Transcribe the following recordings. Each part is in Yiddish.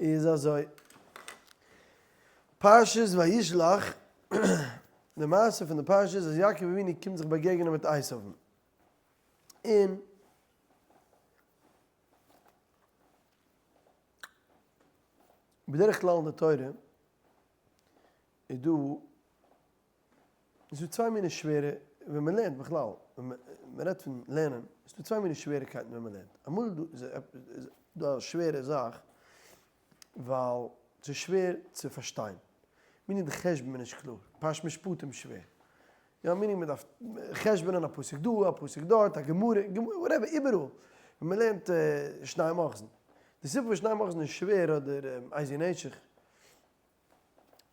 איז אזוי, פרשת וישלח, די מעשה פון די פרשה איז אז יעקב אבינו קומט זיך באגעגענען מיט עשיו'ן, און בדרך כלל אין די תורה איז דא איז דא צוויי מיני שווערע ווען מען לערנט בכלל ווען מען רעדט פון לערנען איז דא צוויי מיני שוועריקייטן ווען מען לערנט אמאל איז דא א שווערע זאך ווייל ס'איז שווער צו פארשטיין meaning די חשבון איז נישט קלאר פרשת משפטים איז שווער יא meaning מען דארף חשבונ'ען א פסוק דא א פסוק דארט א גמרא whatever איבעראל ווען מען לערנט שנים אוחזין די סיבה פארוואס שנים אוחזין איז שווער אדער איזהו נשך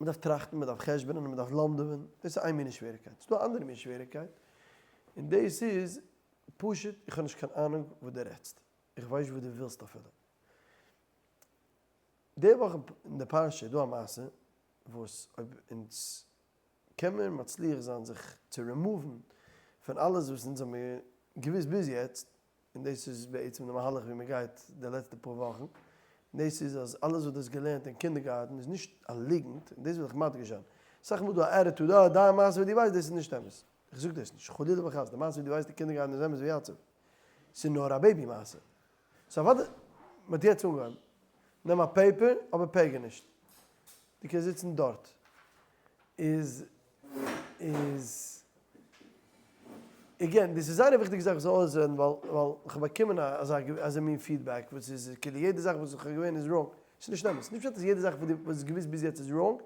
מען דארף טראכטן, מען דארף חשבונ'ען, מען דארף למד'עווען, דאס איז איין מינע שוועריקייט. ס'איז דא א אנדערע מין שוועריקייט, און דאס איז פשוט איך האב נישט קיין אהנונג וואס דו רעדסט, איך ווייס נישט וואס דו ווילסט אפילו. די וואך אין די פרשה איז דא א מעשה וואס אויב אונז קען מיר מצליח זיין זיך צו רימאוון פון אלעס וואס אונז האבן געוואוסט ביז יעצט, און דאס איז בעצם די מהלך ווי מען גייט די לעצטע פאר וואכן, און דאס איז אז אלעס וואס דו האסט געלערנט אין קינדערגארטן איז נישט א ליגנט, און דאס וויל איך מדגיש זיין, אסאך מאל דא א attitude אה דיין מעשה וואס דו ווייסט דאס איז נישט אמת, איך זאג דאס נישט, חלילה וחס, די מעשה וואס דו ווייסט אין קינדערגארטן איז אמת ויציב, ס'איז נאר א baby מעשה, so אוודאי, מען האט יעצט אנגעהויבן, נעם א paper אבער פעגער נישט, דו קענסט זיצן דארט, איז איז again דאס איז זייער א וויכטיגע זאך זאל אויסרעדן ווייל ווייל איך האב באקומען אזא אזא מין feedback וואס איז כאילו יעדע זאך וואס איך האב געווען איז wrong, ס'איז נישט אמת, נישט פשט אז יעדע זאך וואס דו האסט געוואוסט ביז יעצט איז wrong,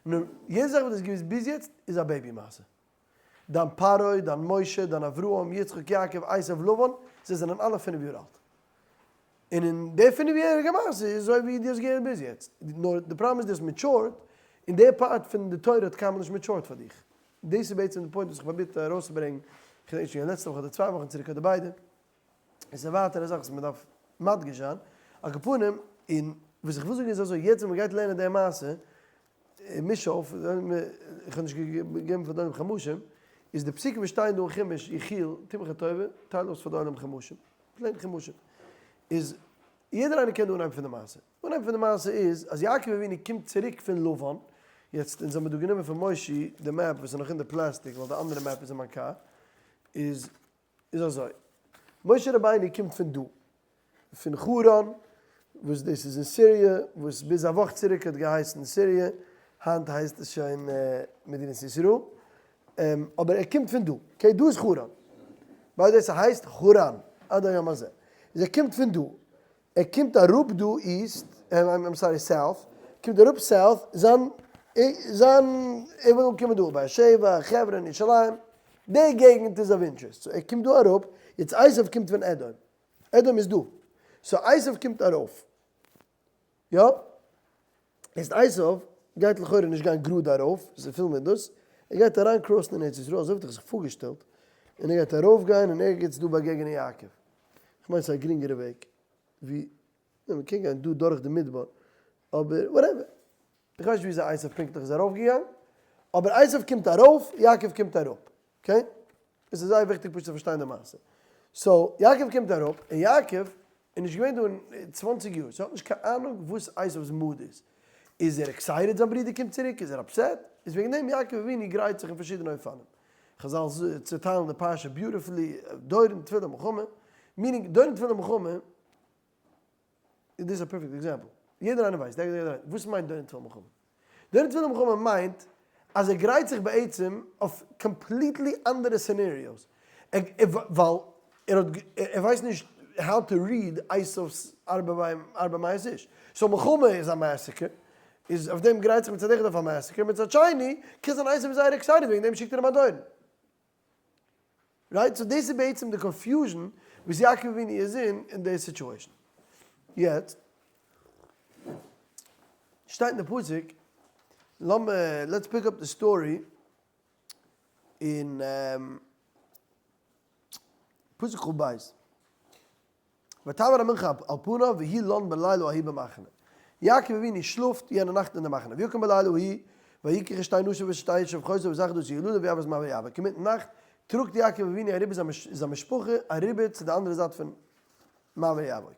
נאר יעדע זאך וואס דו האסט געוואוסט ביז יעצט איז א baby מעשה. דיין פרעה, דיין משה, דיין אברהם, יצחק, יעקב, עשיו, לבן, זיי זענען אלע פינף יאר אלט. און אין די פינף יעריגע מעשה איז אזוי ווי דו האסט געהערט ביז יעצט, נאר די פראבלעם איז דו האסט matured, און די part פון די תורה האט קיינמאל נישט matured פאר דיך. דאס איז בעצם די point וואס איך פראבירט ארויסצוברענגן, כ'געדענק נישט לעצטע וואך אדער צוויי וואכן צוריק אדער ביידע. עס איז ווייטער א זאך וואס מען דארף מדגיש זיין, על כל פנים, און וואס איך וויל זאגן איז אזוי, יעצט ווען מען גייט לערנען די מעשה, מיש אויף, איך האב נישט געגעבן פאר די עולם חומשים, איז די פסוקים וואס שטייען דא אין חומש, יחיאל, תמחה טובה, טייל אויס פאר די עולם חומשים, plain חומשים, איז יעדער איינער קען די אנהייב פון די מעשה, אנהייב פון די מעשה איז אז יעקב אבינו קומט צוריק פון לבן, יעצט אונז האמיר דא גענומען פון מושי די map וואס איז נאך אין די פלעסטיק ווייל די אנדערע map איז אין מיין קאר, איז איז אזוי, משה רבינו קומט פון דא, פון חרן, וואס דאס איז אין סיריע, וואס ביז א וואך צוריק האט געהייסן סיריע, היינט הייסט עס שוין מדינת ישראל, אבער ער קומט פון דא, okay, דא איז חרן, by the way ס'הייסט חרן עד היום הזה, איז ער קומט פון דא, ער קומט אראפ דא east, I'm sorry south, קומט אראפ south, זיין זיין ער וויל אנקומען דא באר שבע, חברון, ירושלים, די געגנט איז אוו interest, so ער קומט דא אראפ, יעצט עשיו קומט פון אדום, אדום איז דא, so עשיו קומט ארויף, יא? יעצט עשיו גייט לכאורה נישט גיין גראד ארויף, ס'איז פיל מיט דאס, ער גייט אריין cross ן אין ארץ ישראל, אזוי האט ער זיך פארגעשטעלט, און ער גייט ארויף גיין און ערגעץ דא באגעגענען יעקב. כ'מיין ס'איז א גרינגערע וועג ווי, ניין מ'קען גיין דא דורך די מדבר, אבער whatever. איך ווייס נישט וויאזוי עשיו פונקטליך איז ארויף געגאנגען, אבער עשיו קומט ארויף, יעקב קומט אראפ, okay? עס איז זייער וויכטיג פשוט צו פארשטיין די מעשה. so, יעקב קומט אראפ, און יעקב איז נישט געווען דא אין צוואנציג יאר, so ער האט נישט קיין אהנונג וואס עשיו'ס mood איז. איז ער excited זיין ברודער קומט צוריק? איז ער upset? איז וועגן דעם יעקב אבינו גרייט זיך אין פארשידענע אופנים. חזל צעטיילן די פרשה beautifully, דורון, תפילה, מלחמה. meaning, דורון, תפילה, מלחמה, איז דאס א perfect example. יעדער איינער ווייסט, יעדער איינער, וואס מיינט דורון תפילה מלחמה? דורון תפילה מלחמה מיינט אז ער גרייט זיך בעצם אויף completely אנדערע scenarios. ווייל ער האט, ער ווייסט נישט how to read עשיו'ס ארבע מאות איש. so מלחמה איז א massacre, איז אויף דעם גרייט זיך מצד אחד אויף א massacre, מצד שני קען זיין עשיו איז זייער excited וועגן דעם שיקט ער אים א דורון. right? so דאס איז בעצם די confusion וואס יעקב אבינו איז אין אין די situation. יעצט שטייט אין די פסוק, לאמיר, let's pick up די story אין פסוק כ"ב. ותעבר המנחה על פניו והוא לן בלילה ההוא במחנה. יעקב אבינו שלאפט יענע נאכט אין די מחנה. ויקם בלילה ההוא ויקח את שתי נשיו ואת שתי שפחותיו ואת אחד עשר ילדיו ויעבר את מעבר יבוק. אינמיטן נאכט טראגט יעקב אבינו אריבער זיין משפחה אריבער צו די אנדערע זייט פון מעבר יבוק.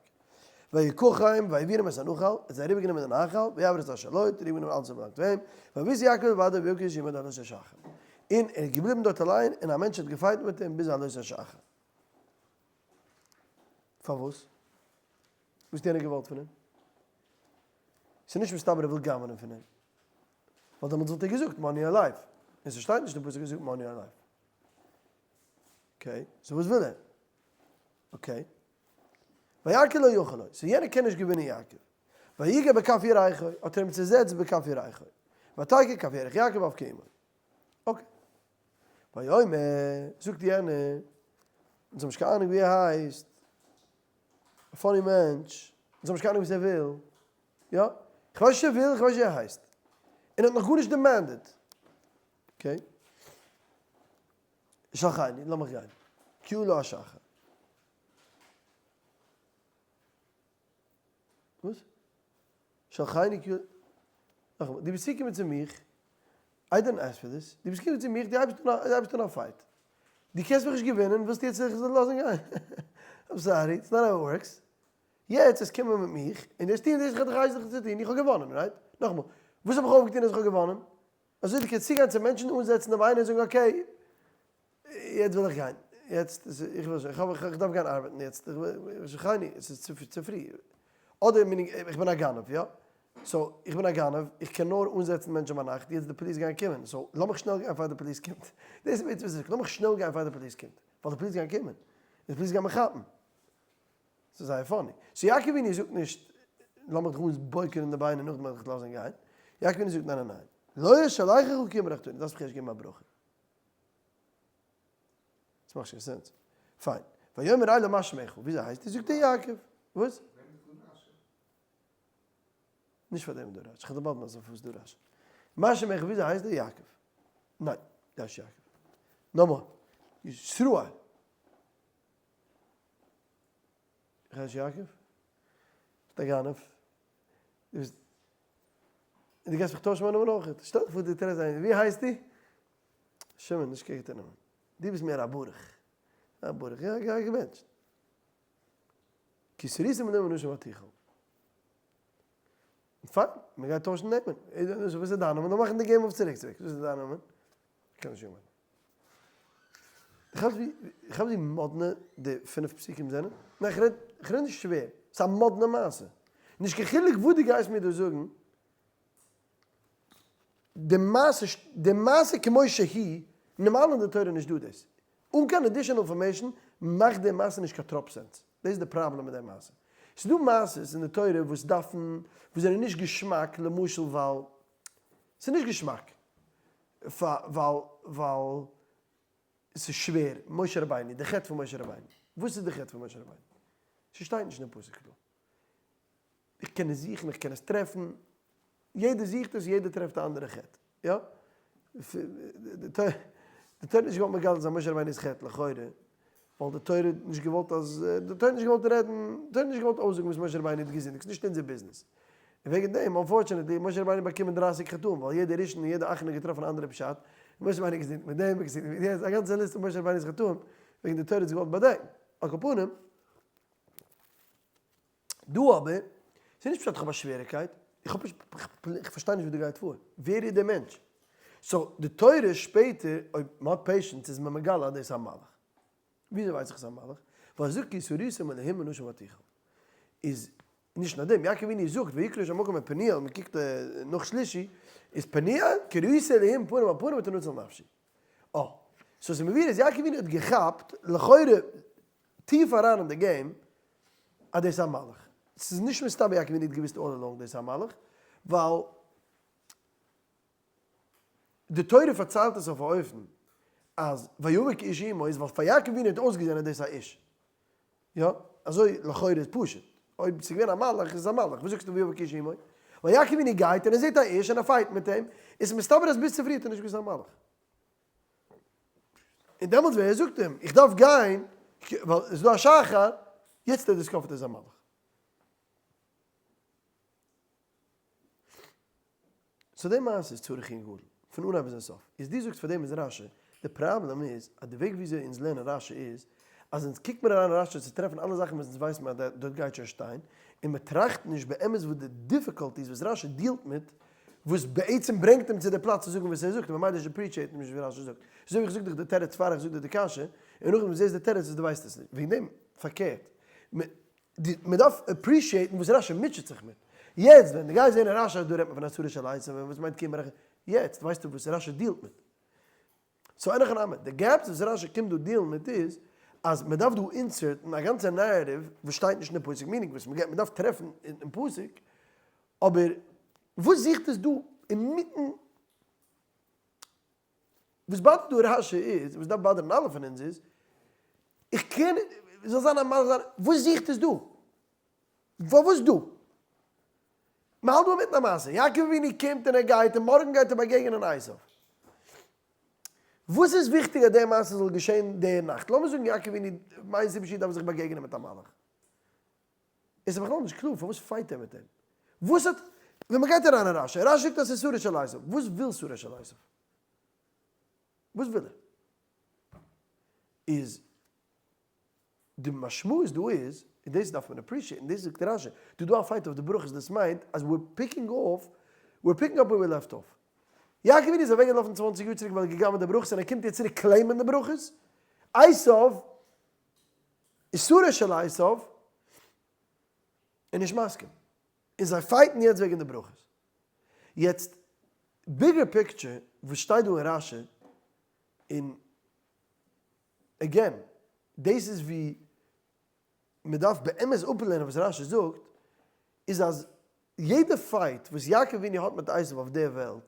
ויקחם ויעבירם את הנחל, ער האט זיי אריבערגענומען די נחל, ויעבר את אשר לו, האט אריבערגענומען אלעס וואס באלאנגט צו אים, וימות יעקב לבדו ויכה איש עמו עד עלות השחר. און ער איז געבליבן דארט אליין, און א מענטש האט געפייט מיט אים ביז עלות השחר. פארוואס? וואס האט יענער געוואלט פון אים? ס'איז נישט מסתבר ער וויל גנב'נען פון אים, ווייל דעמאלטס וואלט ער געזאגט money or life, און ס'שטייט נישט אין פסוק ער זאגט money or life. Okay, so וואס וויל ער? Okay. ויעקב לא יוכל לו, so יענער קען נישט געווינען יעקב. ויגע בכף ירכו, האט ער אים צעזעצט בכף ירכו. ותקע כף ירך יעקב אויף כאמו. Okay. ויאמר, זאגט יענער, אונז האבן נישט קיין אהנונג ווי ער הייסט, א funny מענטש, אונז האבן נישט קיין אהנונג וואס ער וויל, יא, איך ווייס נישט וואס ער וויל, איך ווייס נישט ווי ער הייסט, און ער האט נאך גארנישט demanded, okay, שלחני, לאמיך גיין, כי עלה השחר. וואס? שלחני כי, נאכאמאל, דו ביסט צוגעקומען צו מיך, I didn't ask for this, דו ביסט געקומען צו מיך, דו הייבסט אן א fight, דו קענסט מיך נישט געווינען, ווילסטו יעצט איך זאל לאזן גיין? I'm sorry, it's not how it works. יעצט עס קומען מיט מיך, און דאס טון דאס איך האב דיך געהייסן צו טון, איך האב געוואנען, right? נאכאמאל, וואס האב איך אויפגעטון אז איך האב געוואנען? אזוי דו קענסט צוגיין צו מענטשן אנזעצן די ביינער און זאגן okay, יעצט וויל איך גיין, יעצט איך וויל שוין, איך דארף גיין ארבעטן יעצט, שלחני, עס איז צו פרי, אדער meaning איך בין א גנב, יא? so איך בין א גנב, איך קען נאר אנזעצן מענטשן ביינאכט, יעצט די פאליס גייען קומען, so לאמיך שנעל גיין פאר די פאליס קומט, דאס איז בעצם וואס איך זאג, לאמיך שנעל גיין פאר די פאליס קומט, ווייל די פאליס גייען קומען, און די פאליס גייען מיך כאפן. ס'איז זייער funny. So יעקב אבינו זאגט נישט לאמיך דיך אויסבויקערן די ביינער נאכדעם וועל איך דיך לאזן גיין. יעקב אבינו זאגט ניין ניין ניין. לא אשלחך כי אם ברכתני, דו דארפסט מיך ערשט געבן א ברכה. ס'מאכט נישט קיין sense. פיין. ויאמר אליו מה שמך, וויאזוי הייסטו? זאגט ער יעקב. וואס? נישט פאר דעם איז דא רשי, כ'וועל דיר באלד מסביר פארוואס דא רשי. מה שמך וויאזוי הייסט דער יעקב? ניין, דער הייסט יעקב. נאמאר. ישראל. איך הייס יעקב? ביסט א גנב. דו ביסט און דו גייסט מיך טוישן מיין נאמען אויך. שטעל דיך פאר דו טרעפסט איינעם, ווי הייסטו? שמעון, נישט קיין גוטע נאמען. דו ביסט מער א ברוך. א ברוך, יא, גיי געבענטשט. כי שרית עם אלהים אנשים ותוכל. פיין, מען גייט טוישן נעמען. וואס איז דיין נאמען? לאמיר מאכן די game אויף צוריק צוריק. וואס איז דיין נאמען? כ'קען נישט יאמען. איך כאפ ווי מאדנע די פינף פסוקים זענען. ניין, איך רעד, איך רעד נישט שווער. ס'איז א מאדנע מעשה. נישט קיין חילוק וואס דו גייסט מיר דא זאגן, די מעשה, די מעשה כמו שהיא, נארמאל אין די תורה נישט דא דאס. אן קיין additional information מאכט די מעשה נישט קיין טראפ sense. דאס איז די פראבלעם מיט די מעשה. ס'איז דא מעשות אין די תורה וואס דארפן, וואס זענען נישט געשמאק, למשל ווייל, ס'איז נישט געשמאק. ווייל ווייל ס'איז שווער, משה רבינו, די חטא פון משה רבינו, וואס איז די חטא פון משה רבינו? ס'שטייט נישט אין די פסוק דא. איך קען עס זוכן, איך קען עס טרעפן, יעדער זוכט עס, יעדער טרעפט א אנדערע חטא, יא? די תורה האט נישט געוואלט מגלה זיין משה רבינו'ס חטא לכאורה, ווייל די תורה האט נישט געוואלט אז, די תורה האט נישט געוואלט רעדן, די תורה האט נישט געוואלט אויסזאגן וואס משה רבינו האט געזינדיגט, ס'איז נישט אונזער ביזנעס. און וועגן דעם, unfortunately, האט משה רבינו באקומען דרייסיג חטאים, ווייל יעדער ראשון און יעדער אחרון האט געטראפן א אנדערע פשט, און משה רבינו האט געזינדיגט מיט דעם, געזינדיגט מיט יענץ, א גאנצע ליסט פון משה רבינו'ס חטאים, וועגן די תורה האט עס געוואלט באדעקן. על כל פנים, דא אבער, ס'איז נישט פשט איך האב א שוועריקייט, איך האב פשוט, איך פארשטיי נישט וואס דא גייט פאר, ווער איז דער מענטש? So, די תורה שפעטער, אויב מ'האט patience איז מען מגלה אז דאס איז א מלאך. וויאזוי ווייס איך ס'איז א מלאך? ווייל ער זאגט כי שרית עם אלהים אנשים ותוכל. איז נישט נאר דעם, יעקב אבינו זאגט ויקרא שם המקום פניאל, מען קוקט נאך שלישי, איז פניאל כי ראיתי אלהים פנים אל פנים ותנצל נפשי. אה, so ס'איז מבואר אז יעקב אבינו האט געכאפט, לכאורה טיף אריין אין די game, אז דאס איז א מלאך. ס'איז נישט מסתבר יעקב אבינו האט געוואוסט all along דאס איז א מלאך, ווייל די תורה פארציילט עס אויף א אופן אז ויאבק איש עמו איז ווייל פאר יעקב אבינו האט אויסגעזען אז דאס איז א איש. יא, אזוי לכאורה איז פשוט. אויב ס'איז געווען א מלאך איז עס א מלאך, וואס זאגסטו ויאבק איש עמו? ווייל יעקב אבינו גייט און ער זעט א איש און ער fight מיט אים, איז מסתבר אז ביז צופרי האט ער נישט געוואוסט א מלאך. און דעמאלטס ווען ער זאגט אים איך דארף גיין ווייל עס איז דא א שחר, יעצט האט ער discovered ער איז א מלאך. So די מעשה איז צריך עיון גדול, פון אנהייב ביזן סוף. איז דו זאגסט פאר דעם איז רשי, די פראבלעם איז אז די וועג וויאזוי אונז לערנען רשי איז, אז אונז קוקט מיר אריין אין רשי צו טרעפן אלע זאכן וואס אונז ווייסן אז דארט גייט שוין שטיין, און מען טראכט נישט באמת וואס די difficulties וואס רשי deal ט מיט, וואס בעצם ברענגט אים צו די פלאץ צו זאגן וואס ער זאגט, און ממילא נישט appreciate ן נישט ווי רשי זאגט. אזוי ווי איך זאג דיך די תירוץ פאר איך זאג דיר די קשיא, און נאכדעם וואס זעסט די תירוץ אז דו ווייסט עס נישט. וועגן דעם, פארקערט, מען דארף appreciate ן וואס רשי מוטשעט זיך מיט. יעצט ווען דו גייסט זען אין רשי אז דא רעדט מען פון א שרו של עשו און וואס מיינט כי ימרח, יעצט ווייסטו וואס רשי deal ט מיט. so אין הכי נמי, די gaps וואס רשי קומט דא deal ן מיט איז, אז מען דארף דא insert ן א גאנצע narrative וואס שטייט נישט אין די פסוק, meaning וואס מען דארף טרעפן אין פסוק, אבער וואס זוכט עס דא אינמיטן? וואס bother ט דא רשי איז, און וואס דארף bother ן אלע פון אונז איז, איך קען, זאל זיין א מלאך זיין, וואס זוכט עס דא? פארוואס דא? מען האלט דא אינמיטן א מעשה, יעקב אבינו קומט און ער גייט און מארגן גייט ער באגעגענען עשיו. וואס איז וויכטיג אז די מעשה זאל געשען די נאכט? לאמיר זאגן יעקב אבינו מאיזה סיבה שיהיה דארף זיך באגעגענען מיט א מלאך. עס איז בכלל נישט קלאר פארוואס fight ער מיט אים. וואס האט, ווען מען גייט אריין אין רשי, רשי זאגט אז ס'איז שרו של עשיו, וואס וויל שרו של עשיו? וואס וויל ער? איז די משמעות דא איז, און דאס דארף מען appreciate ן, דאס זאגט רשי, דא דא א fight אויף די ברכות, דאס מיינט אז we're picking off, we're picking up where we left off. יעקב אבינו איז אוועק געלאפן צוואנציג יאר צוריק ווייל ער האט געגנב'עט די ברכות און ער קומט יעצט צוריק claim ען די ברכות, עשיו איז שרו של עשיו איז נישט מסכים, און זיי fight ן יעצט וועגן די ברכות. יעצט bigger picture וואס שטייט דא אין רשי, און again, דאס איז ווי מען דארף באמת אפלערנען וואס רשי זאגט, איז אז יעדע fight וואס יעקב אבינו האט מיט עשיו אויף דער וועלט,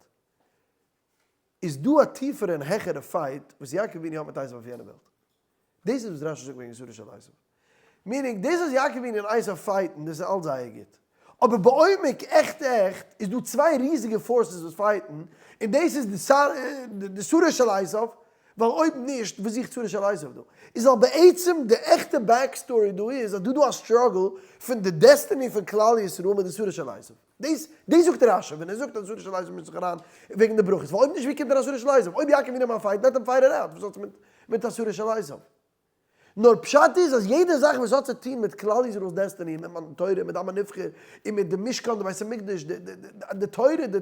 איז דא א טיפערע און העכערע fight וואס יעקב אבינו האט מיט עשיו אויף יענע וועלט. דאס איז וואס רשי זאגט וועגן שרו של עשיו. meaning, דאס אז יעקב אבינו און עשיו fight ן, דאס איז אלץ זייער גוט. אבער בעומק, עכט עכט, איז דא צוויי ריזיגע forces וואס fight ן, און דאס איז די שרו של עשיו, ווייל אויב נישט, וואס זוכט שרו של עשיו דא? איז ווייל בעצם די עכטע back story דא איז אז דא דא א struggle פון די destiny פון כלל ישראל מיט די שרו של עשיו. דאס דאס זאגט רשי ווען ער זאגט אז שרו של עשיו מישט זיך אריין וועגן די ברכות, ווייל אויב נישט ווי קומט אריין שרו של עשיו? אויב יעקב אבינו מיין fight, let him fight it out, וואס האט עס מיט מיט א שרו של עשיו? נאר פשט איז אז יעדע זאך וואס האט צו טון מיט כלל ישראל'ס destiny, מיט מתן תורה, מיט עם הנבחר, און מיט די משכן, די בית המקדש, די תורה, די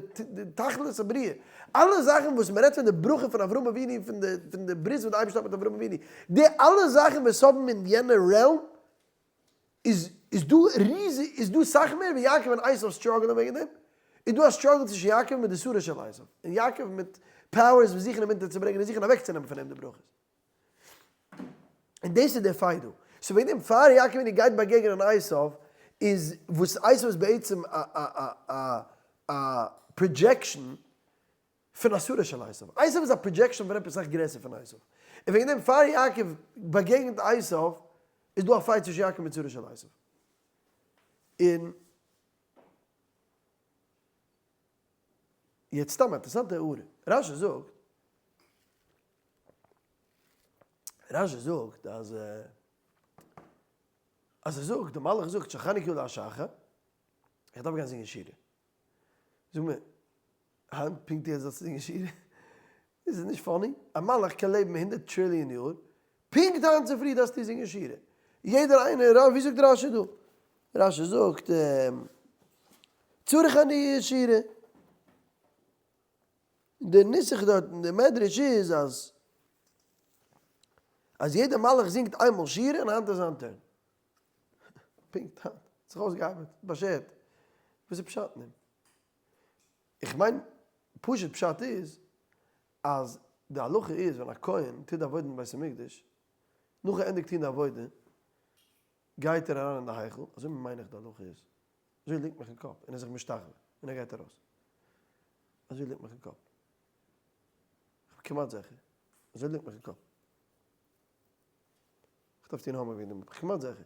תכלית הבריאה, אלע זאכן וואס מען רעדט פון די ברכה פון אברהם אבינו, פון די פון די ברית וואס די אייבערשטער האט מיט אברהם אבינו, די אלע זאכן וואס האבן אין יענע realm, איז איז דא ריזיג, איז דא סאך מער ווי יעקב און עשיו struggle ען וועגן דעם, איז דא א struggle צווישן יעקב מיט די שרו של עשיו, און יעקב מיט powers וואס זוכן אים אונטערצוברענגען און זוכן אוועקצונעמען פון אים די ברכות. און דאס איז דער fight דא. so וועגן דעם פאר יעקב אבינו גייט באגעגענען עשיו, איז וואס עשיו איז בעצם א א א א א projection פון א שרו של עשיו. עשיו איז א projection פון עפעס סאך גרעסער פון עשיו. און וועגן דעם פאר יעקב באגעגנט עשיו, איז דא א fight צווישן יעקב מיט שרו של עשיו. און יעצט סתם א אינטערעסאנטע הערה. רשי זאגט, רשי זאגט אז אז ער זאגט, די מלאך זאגט שלחני כי עלה השחר, איך דארף גיין זינגען שירה. זאג מיר, היינט פונקט יעצט זאלסטו זינגען שירה? איז עס נישט funny? א מלאך קען לעבן הונדערט טריליאן יאר, פונקט היינט צופרי דארפסטו זינגען שירה. יעדער איינער, ווי זאגט רשי דא? רשי זאגט, צריך אני שירה. די נוסח דארט אין די מדרש איז אז אז יעדער מלאך זינגט איינמאל שירה און היינט איז זיין turn. פונקט היינט. האט זיך אויסגעארבעט. באשערט. וואס איז פשט אין דעם? איך מיין פשוט פשט איז אז די הלכה איז ווען א כהן טוט די עבודה אין בית המקדש, נאך ער ענדיגט טון די עבודה גייט ער אריין אין די היכל, אזוי מיין איך די הלכה איז, אזוי ליגט מיך אין קאפ, און ער איז זיך משתחווה און ער גייט ארויס. אזוי ליגט מיך אין קאפ. איך בין כמעט זיכער. אזוי ליגט מיך אין קאפ. איך דארף טון homework וועגן דעם. איך בין כמעט זיכער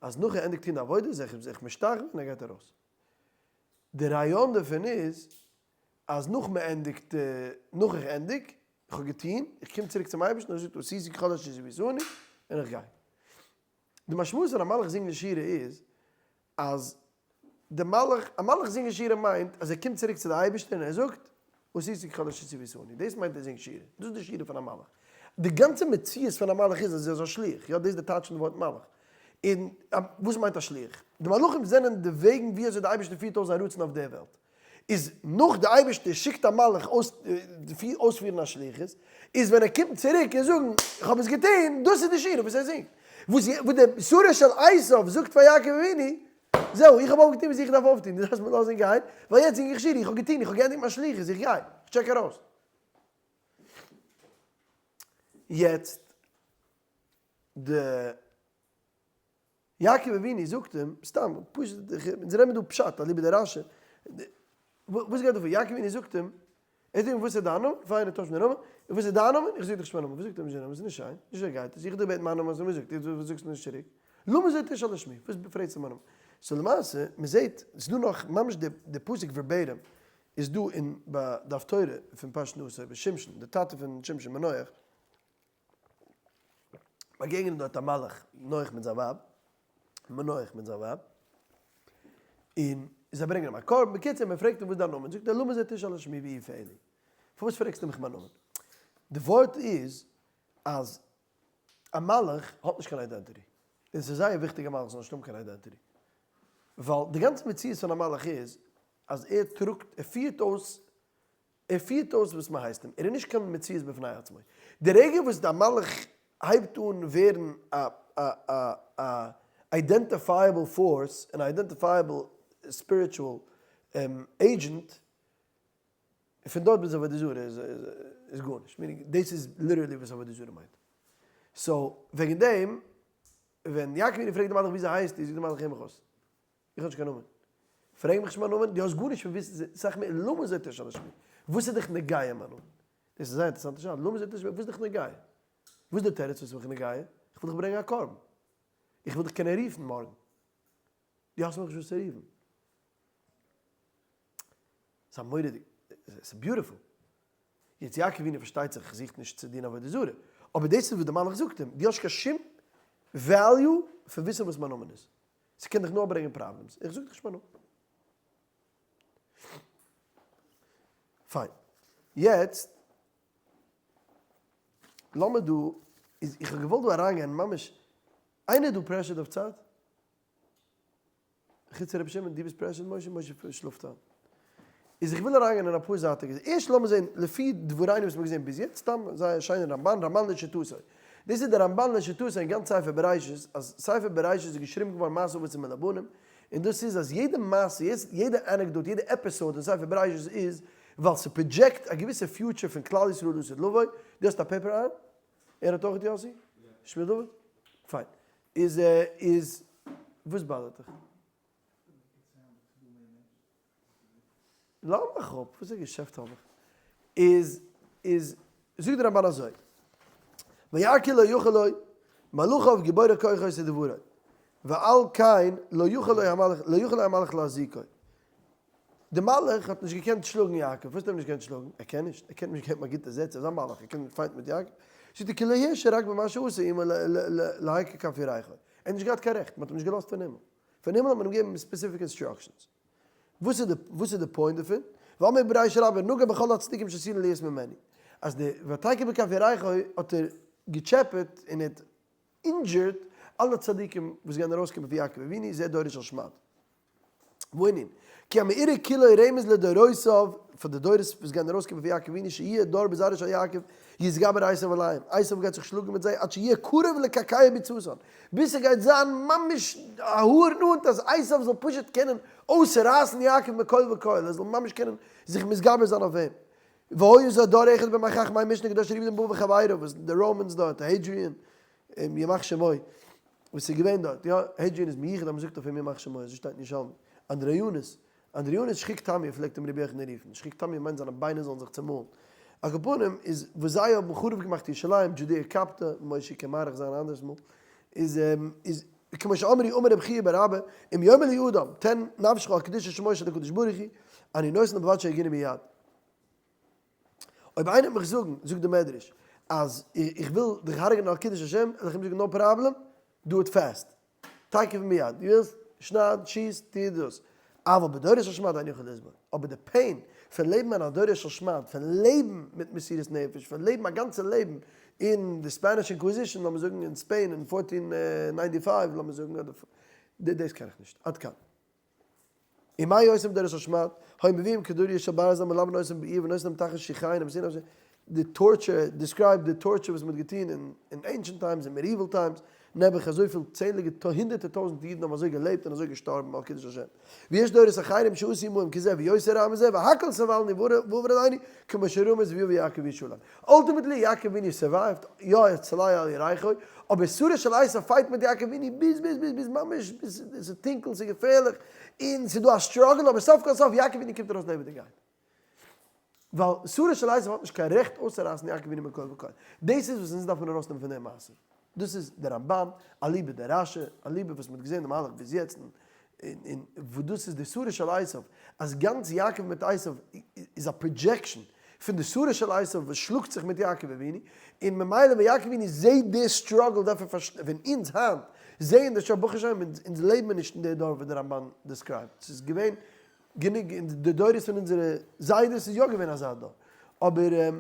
אז נאך ער ענדיגט טון די עבודה איז ער זיך משתחווה און ער גייט ארויס. די רעיון דערפון איז אז נאך מען ענדיגט, נאך איך ענדיג, איך האב געטון, איך קום צוריק צום אייבערשטן, ער זאגט עשיתי ככל אשר ציוויתני, און איך גיי. די משמעות פון א מלאך זינגען שירה איז אז די מלאך, א מלאך זינגען שירה מיינט אז ער קומט צוריק צו די אייבערשטער און ער זאגט עשיתי ככל אשר ציוויתני, דאס מיינט ער זינגט שירה, דאס איז די שירה פון א מלאך. די גאנצע מציאות פון א מלאך איז אז ער איז א שליח, יא דאס איז די טייטש פון די ווארט מלאך. און וואס מיינט א שליח? די מלאכים זענען די וועגן ווי אזוי די אייבערשטער פירט אויס זיין רצון אויף דער וועלט. איז נאך די אייבערשטער שיקט א מלאך אויספירן א שליחות, איז ווען ער קומט צוריק און זאגן איך האב עס געטון, דאס איז די שירה וואס ער זינגט. וואס די שרו של עשיו זאגט פאר יעקב אבינו, זהו, איך האב אויפגעטון וואס איך דארף אויפטון, דו דארפסט מיר לאזן גיין, ווייל יעצט זינג איך שירה, איך האב געטון, איך האב געענדיגט מיין שליחות, איך גיי, איך check ארויס. יעצט, די יעקב אבינו זאגט אים, סתם, פשוט, אונז רעדן דא פשט, אליבא דרשי, וואס גייט דא פאר? יעקב אבינו זאגט אים, ער זאגט אים וואס איז דיין נאמען? פיין ער טוישט מיין נאמען, און וואס איז דיין נאמען? איך זאג דיך נישט מיין נאמען, וואס זאגט ער נישט דיין נאמען? ס'איז נישט שיין, נישט אזוי גייט עס, איך האב דיר געבעטן מיין נאמען האסט מיר געזאגט, וואס זאגסטו נישט צוריק? למה זה תשאל לשמי? וואס פרעגסטו מיין נאמען? so למעשה, מען זעט, ס'איז דא נאך ממש די פסוק verbatim איז דא אין ביי די הפטורה פון פרשת נשא ביי שמשון, די טאטע פון שמשון מנוח, באגעגענען דארט א מלאך נח מיט זיין ווייב, מנוח מיט זיין ווייב, און זיי ברענגען אים א קרבן, בקיצור מען פרעגט אים וואס איז דיין נאמען, זאגט ער למה זה תשאל לשמי ואי פעלי, פארוואס פרעגסטו מיך מיין נאמען? די ווארט איז אז א מלאך האט נישט קיין identity, און ס'איז זייער וויכטיג א מלאך זאל נישט האבן קיין identity, ווייל די גאנצע מציאות פון א מלאך איז אז ער טראגט, ער פירט אויס ער פירט אויס וואס מען הייסט אים, ער איז נישט קיין מציאות בפני עצמו. די רגע וואס די מלאך הייבט אן ווערן א א א identifiable force, אן identifiable spiritual agent, פון דארט ביז עבודה זרה איז איז גארנישט, meaning דאס איז literally וואס עבודה זרה מיינט. so וועגן דעם ווען יעקב אבינו פרעגט די מלאך וויאזוי הייסטו, זאגט די מלאך הער מיך אויס, איך האב נישט קיין נאמען. פרעג מיך נישט מיין נאמען, דו האסט גארנישט פון וויסן, סאך מער, למה זה תשאל לשמי? וואס איז דיך נוגע מיין נאמען? דאס איז זייער אינטערעסאנטע שאלה, למה זה תשאל, וואס איז דיך נוגע? וואס איז די תירוץ וואס איז מיך נוגע? איך וויל דיך ברענגען א קרבן. איך וויל דיך קענען רופן מארגן. דו האסט מיך נישט וואס צו רופן. ס'איז א מורא'דיג, ס'איז beautiful. יעצט יעקב אבינו פארשטייט זיך זוכט נישט צו דינען עבודה זרה, אבער דאס איז וואס די מלאך זאגט אים, דו האסט קיין שום value פון וויסן וואס מיין נאמען איז. ס'קען דיך נאר ברענגען problems. איך זאג דיך נישט מיין נאמען. פיין. יעצט לאמיר דא, איז איך האב געוואלט דא אריינגיין ממש, איינער איז דא pressured אויף צייט? חוץ רבי שמעון, דו ביסט pressured משה? משה שלאפט איין. איז איך וויל אריינגיין אין אפאר זייטיגע, ערשט לאמיר זען לפי דברינו וואס מ'האט געזען ביז יעצט, סתם זייער שיינע רמבן, רמבן לשיטתו. דאס איז דער רמבן לשיטתו אין גאנץ ספר בראשית, אז ספר בראשית איז געשריבן געווארן מעשה אבות סימן לבנים, און דאס איז אז יעדע מעשה, יעדע anecdote, יעדע episode אין ספר בראשית איז ווייל ס' project א געוויסע future פון כלל ישראל לעתיד לבוא, דו האסט א paper אהרן? ער האט אויך יאסי? שמואל דוד? פיין. איז איז וואס bother ט דיך? לאז מיך אפ, וואס א געשעפט האב איך? איז איז זאגט דער רמבן אזוי, וירא כי לא יכול לו מלאכיו גיבורי כוחו עושי דברו, ועל כן לא יכול לו המלאך לא יכול לו המלאך להזיקו. די מלאך האט נישט געקענט שלאגן יעקב, פארוואס האט ער אים נישט געקענט שלאגן? ער קען נישט, ער קען נישט געבן א גוטע זעץ, ער איז א מלאך, ער קען fight ן מיט יעקב? זאגט ער כי לא הרשה רק במה שעשה עמו להכה כף ירכו, ער האט נישט געהאט קיין רעכט, מען האט אים נישט געלאזט פון הימל, פון הימל האט מען אים געגעבן specific instructions. וואס איז די וואס איז די point דערפון? ואמר בריש רבה נגע בכל הצדיקים שעתידין להיות ממנו. אז די ותכה בכף ירכו האט ער געטשעפעט און ער האט injured אלע צדיקים וואס גייען ארויסקומען פון יעקב אבינו, זה דורו של שמד. וואוינין. כי המאורע כולו רמז לדורותיו, פאר די דורות וואס גייען ארויסקומען פון יעקב אבינו, שיהיה דור בזרעו של יעקב, יתגבר עשיו עליהם, עשיו גייט זיך שלאגן מיט זיי עד שיהיה קרוב לקעקע ביצתן, ביז ס'גייט זיין ממש א האר נאנט אז עשיו זאל פשוט קענען אויסרייסן יעקב מכל וכל, ער זאל ממש קענען זיך מתגבר זיין אויף אים. והיה זה דור אחד בימי חכמי משנה קדוש ריבי דנבא וחביריו, וואס די Romans דארט, Hadrian, ימח שמו, וואס איז געווען דארט, יא, Hadrian איז מיוחד אז מ'זאגט אויף אים ימח שמו, אזוי שטייט אין ירושלמי. אנדריאנוס, אנדריאנוס שחוק טמיא פלעגט אים רבי יוחנן רופן, שחוק טמיא מיינט זיינע ביינער זאלן זיך צומאלן. על כל פנים איז וואס זיי האבן חרוב געמאכט ירושלים, Judea Capta, משה קען מאריך זיין א אנדערס מאל, איז איז כמו שאמרו אמר רבי חייא בר אבא, אם יאמר לי אדם, תן נפשך על קדושת שמו של הקדוש ברוך הוא, אני נותן ובלבד שיהרגני מיד. אויב איינער וועט מיך זאגן, זאגט דער מדרש, אז איך וויל דיך הרג'נען על קידוש השם, וועל איך אים זאגן no problem, do it fast. תיכף ומיד, דו ווילסט, שנייד, שיס, טו דאס. אבל בדורות של שמד איני יכול לסבול, אבער די pain פון לעבן אין א דורות של שמד, פון לעבן מיט מסירות נפש, פון לעבן א גאנצע לעבן אין די Spanish Inquisition, לאמיר זאגן אין Spain אין fourteen ninety five, לאמיר זאגן, אדער דאס קען איך נישט, עד כאן. ומה עושים בדורות של שמד, היו מביאים כדוריות של ברזל מלבן אותם בעיר ונותנם תחת שיחיהם ומסירין נפשם, די torture, describe די torture וואס מען האט געטון אין ancient times אין medieval times, נעבעך אזויפיל צענדליגע הונדערטער טויזנטער אידן האבן אזוי געלעבט און אזוי געשטארבן על קידוש השם. ויש דורות אחרים שעשו עמהם כזה ויותר רע מזה והכל סבלנו ועבר עלינו כמו שרמז ויבא יעקב ישלם. ultimately יעקב אבינו survive ט, יא ער איז צולע על ירכו, אבער שרו של עשיו fight מיט יעקב אבינו ביז ביז ביז ביז ממש ביז עס איז טונקל ס'איז געפערליך און ס'איז דא א struggle אבער סוף כל סוף יעקב אבינו קומט ארויס לעבעדיגעהייט. ווייל שרו של עשיו האט נישט קיין רעכט אויסצורייסן יעקב אבינו מכל וכל. דאס איז וואס אונז דארף מען ארויסנעמען פון די מעשה. דאס איז די רמב"ן, אליבא דרש"י, אליבא וואס מ'האט געזען די מהלך ביז יעצט, און וואס דאס איז די שרו של עשיו, אז גאנץ יעקב מיט עשיו איז א projection פון די שרו של עשיו וואס שלאגט זיך מיט יעקב אבינו, און ממילא ווען יעקב אבינו זעט די struggle דארף ער פארשטיין, ווען אונז היינט זעען די struggle, ברוך השם אונז לעבן מיר נישט אין די דור וואס די רמב"ן describe ט, ס'איז געווען גענוג אין די דורות פון אונזערע זיידעס איז יא געווען אזא דור, אבער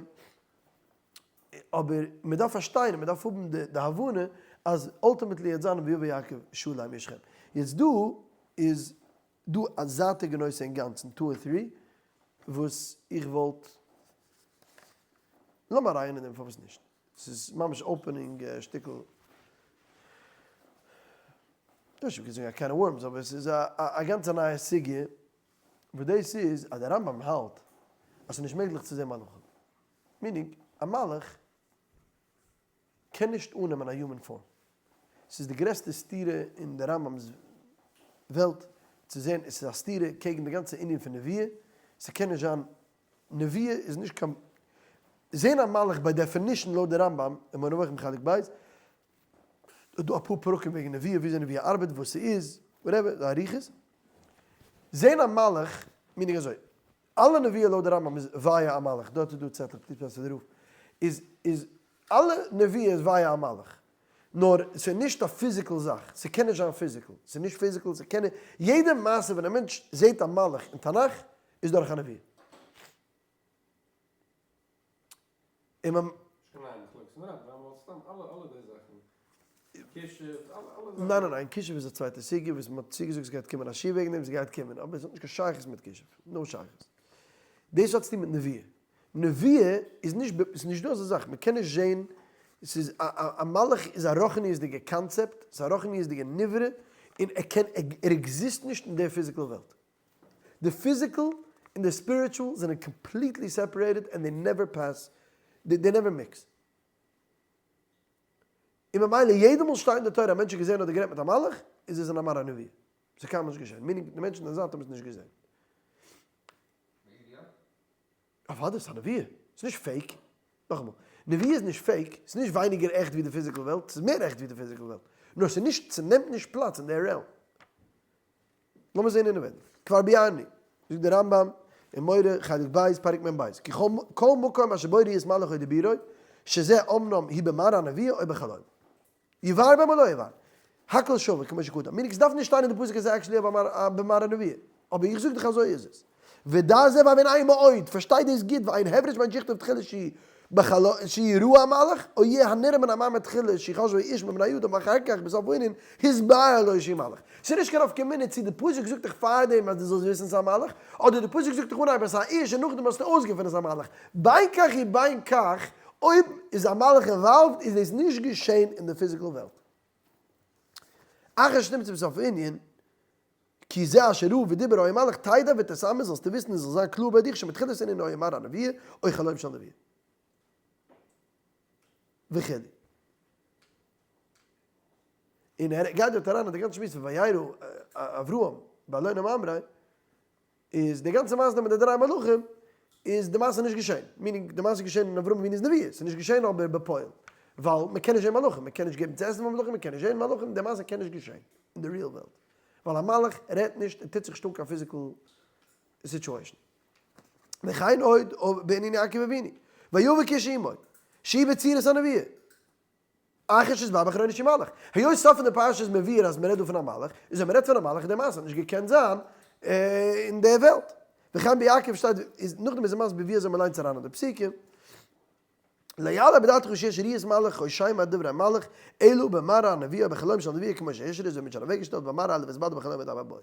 אבער מען דארף פארשטיין און מען דארף האבן די הבנה אז ultimately וועט זיין ויבא יעקב שלם משכם. יעצט דא איז דא א זייטיגע נושא אינגאנצן, two און three, וואס איך וואלט, לאמיר אריין אין דעם פארוואס נישט, ס'איז ממש opening שטיקל, נישט מ'קען זאגן א can of worms, אבער ס'איז א גאנצע נייע סוגיא, וואס דאס איז אז דער רמב"ם האלט אז ס'איז נישט מעגליך צו זען מלאכים, meaning א מלאך קען נישט אננעמען א human form, ס'איז די גרעסטע סתירה אין די רמב"ם'ס וועלט צו זען, עס איז א סתירה קעגן די גאנצע ענין פון נביאה, ס'קען נישט זיין, נביאה איז נישט קיין, זען א מלאך by definition לויט די רמב"ם אין מורה נבוכים חלק ב', איז דא אפאר פרקים וועגן נביאה, וויאזוי נביאה ארבעט, וואס ס'איז, whatever, די אריכות. זען א מלאך, meaning אזוי, אלע נביאה לויט די רמב"ם איז via א מלאך, דארט איז דא צעטלעך, please pass פאר די רב, איז איז אלע נביאה איז via א מלאך, נאר ס'איז נישט א physical זאך, ס'קען נישט זיין physical, ס'איז נישט physical, ס'קען נישט, יעדע מעשה ווען א מענטש זעט א מלאך אין תנך איז דורך א נביא. און מען. נישט קיין נייע מחלוקת אין רמב ם, סתם אלע אלע די זאכן, כישוף, אלע אלע זאכן. ניין ניין ניין, כישוף איז א צווייטע סוגיא וואס מען האט צוגעזאגט ס'גייט קומען א שיעור וועגן דעם, ס'גייט קומען, אבער עס האט נישט קיין שייכות מיט כישוף, no שייכות. דאס האט צוטון מיט נביאה. נביאה איז נישט ב, ס'איז נישט דא אזא זאך, מען קען נישט זען, ס'איז א א א מלאך איז א רוחניות'דיגע קאנצעפט, ס'איז א רוחניות'דיגע נברא, און ער קען, ער exist נישט אין די physical וועלט. די physical און די spiritual זענען completely separated and they never pass, they never mix. און ממילא יעדע מאל שטייט אין די תורה א מענטש האט געזען אדער גערעדט מיט א מלאך, איז עס אין א מראה נבואה. ס'איז קיינמאל נישט געשען. meaning די מענטשן אין די זייט האבן עס נישט געזען. אוודאי, ס'איז א נבואה. ס'איז נישט fake. נאכאמאל, נבואה איז נישט fake, ס'איז נישט ווייניגער עכט ווי די physical וועלט, ס'איז מער עכט ווי די physical וועלט. נאר ס'איז נישט, ס'נעמט נישט פלאץ אין די realm. לאמיר זען אינעווענדיג. כבר ביארנו, זאגט דער רמב"ם אין מורה חלק ב' פרק מ ב, כי כל מקום אשר בו ראיית מלאך או דיבורו, שזה אמנם היא במראה הנבואה או בחלום. יבאר בהם או לא יבאר. הכל שווה כמו שכתב. meaning ס'דארף נישט שטיין אין די פסוק אז ס'איז actually א במראה נבואה. אבער איך זאג דיך אזוי איז עס. ודע זה והבן עין מאוד, פארשטיי דאס גוט ואין הברש בין שכתב תחילה שהיא בחלום שהיא ראה המלאך, או יהיה הנראה מן המאמר תחילה שיחשבו איש מבני אדם ואחר כך בסוף הענין התבאר לו שהיא מלאך. ס'איז נישט קיין נפקא מינה צי די פסוק זאגט דיך פארדעם אז דו זאלסט וויסן ס'איז א מלאך, אדער די פסוק זאגט דיך אנהייב אז ס'איז א איש און נאכדעם האסטו אויסגעפונען ס'איז א מלאך. בין כך ובין כך, אויב איז א מלאך involved איז דאס נישט געשען אין די physical וועלט. אחר שנמצא בסוף הענין, כי זה אשר ראה ודיבר היה מלאך תדע ותתאמן זאלסטו וויסן און זאל זיין קלאר ביי דיך שמתחילת ענין היה מראה הנבואה או חלום של נבואה. וכו'. און ער גייט דארט אריין אין די גאנצע שמועס פון וירא אברהם באלוני ממרא, איז די גאנצע מעשה מיט די דריי מלאכים איז די מעשה נישט געשען, meaning די מעשה איז געשען אין אברהם אבינו'ס נביאות, ס'איז נישט געשען אבער בפועל, ווייל מ'קען נישט זען מלאכים, מ'קען נישט געבן צו עסן פאר מלאכים, מ'קען נישט זען מלאכים, די מעשה קען נישט געשען אין די real וועלט, ווייל א מלאך רעדט נישט און טוט זיך נישט אן קיין physical situation. וכן עוד בענין יעקב אבינו, ויאבק איש עמו, שהיא בצורת הנבואה. אחר שנתבאר באחרונה שהוא מלאך. היות סוף פון די פרשה איז מבואר אז מ'רעדט דא פון א מלאך, איז אויב מ'רעדט פון א מלאך איז די מעשה האט נישט געקענט זיין. אין די וועלט. וכן ביעקב שטייט איז נאכדעם איז ער מסביר ווי אזוי מ'ליינט אריין אין די פסוקים. לא יעלה בדעתך שיש ראיית מלאך או שומע דברי מלאך אלא במראה הנביאה בחלום של נביאה כמו שהשריז ווי מ'האט שוין אוועקגעשטעלט במראה א' הסברתי בחלום מדבר בו.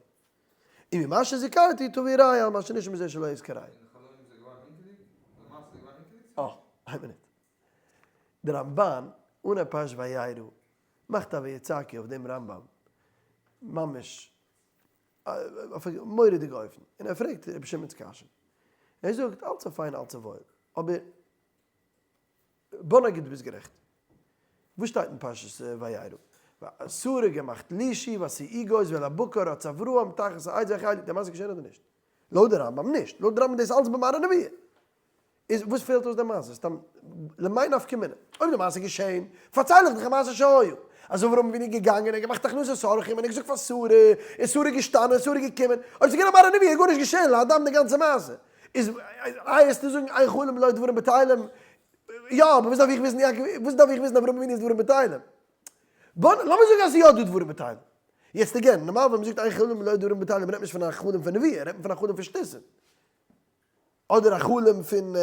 און ממה שזכרתי תביא ראיה על מה שנשמע מזה שלא יזכר ראיה. אין די חלום איז ער געווארן הינקעדיג? למעשה איז ער געווארן הינקעדיג צו אה, נישט? איין מינוט. דער רמבן, אן א פרשת וירא, מאכט א ויצעקו אויף דעם רמב ם, ממש אויף א מורא'דיגע אופן, און ער פרעגט רבי שמעון'ס קשיא. ער זאגט, אלץ א פיין אלץ א וואויל, אבער בוא נגיד דו ביסט גערעכט. וואס שטייט אין פרשת וירא? שרה געמאכט לישי ועשי אגוז ואל הבקר רץ אברהם תחת העץ ויחי די מעשה געשען אדער נישט? לויט די רמב ם נישט, לויט די רמב ם איז דאס אלץ במראה נביאה. איז וואס פעלט אויס די מעשה? סתם למאי נפקא מינה? אויב די מעשה איז געשען, פארצייל איך דיך א מעשה שהיה. אז אברהם אבינו איז געגאנגען, ער האט געמאכט הכנסת אורחים און ער האט געזאגט פאר שרה, און שרה איז געשטאנען און שרה איז געקומען. אויב ס'איז געווען א מראה נביאה איז גארנישט געשען, להדם די גאנצע מעשה. איז איי וועסטו זאגן אין חלום בלא דברים בטלים? יא, אבער וואס דארף איך וויסן יעקב, וואס דארף איך וויסן אברהם אבינו איז דברים בטלים? בוא, לאמיר זאגן אז ס'איז יא דא דברים בטלים. יעצט again, נארמאל ווען מ'זאגט אין חלום בלא דברים בטלים רעדט מען נישט פון א חלום פון נביאה, רעדט מען פון א חלום פון שטותים. אדער א חלום פון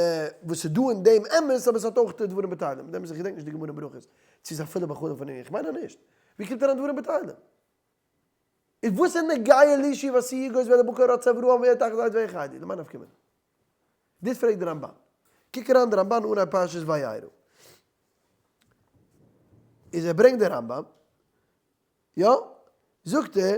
וואס איז דא אין דעם אמת אבער ס'האט אויך דברים בטלים. דעם איז איך געדענק נישט די גמרא אין ברכות צו ס'איז אפילו ביי חלום פון נביאה, איך מיין אז נישט. ווי קומט אריין דברים בטלים? איז וואס איז נוגע לישי ועשי יגוז ואל הבקר רץ אברהם ויהיה תחת העץ ויחי למאי נפקא מינה? דאס פרעגט די רמבן. קוק אריין די רמבן אנהייב פרשת וירא. איז ער ברענגט די רמב ם, יא? זאגט ער,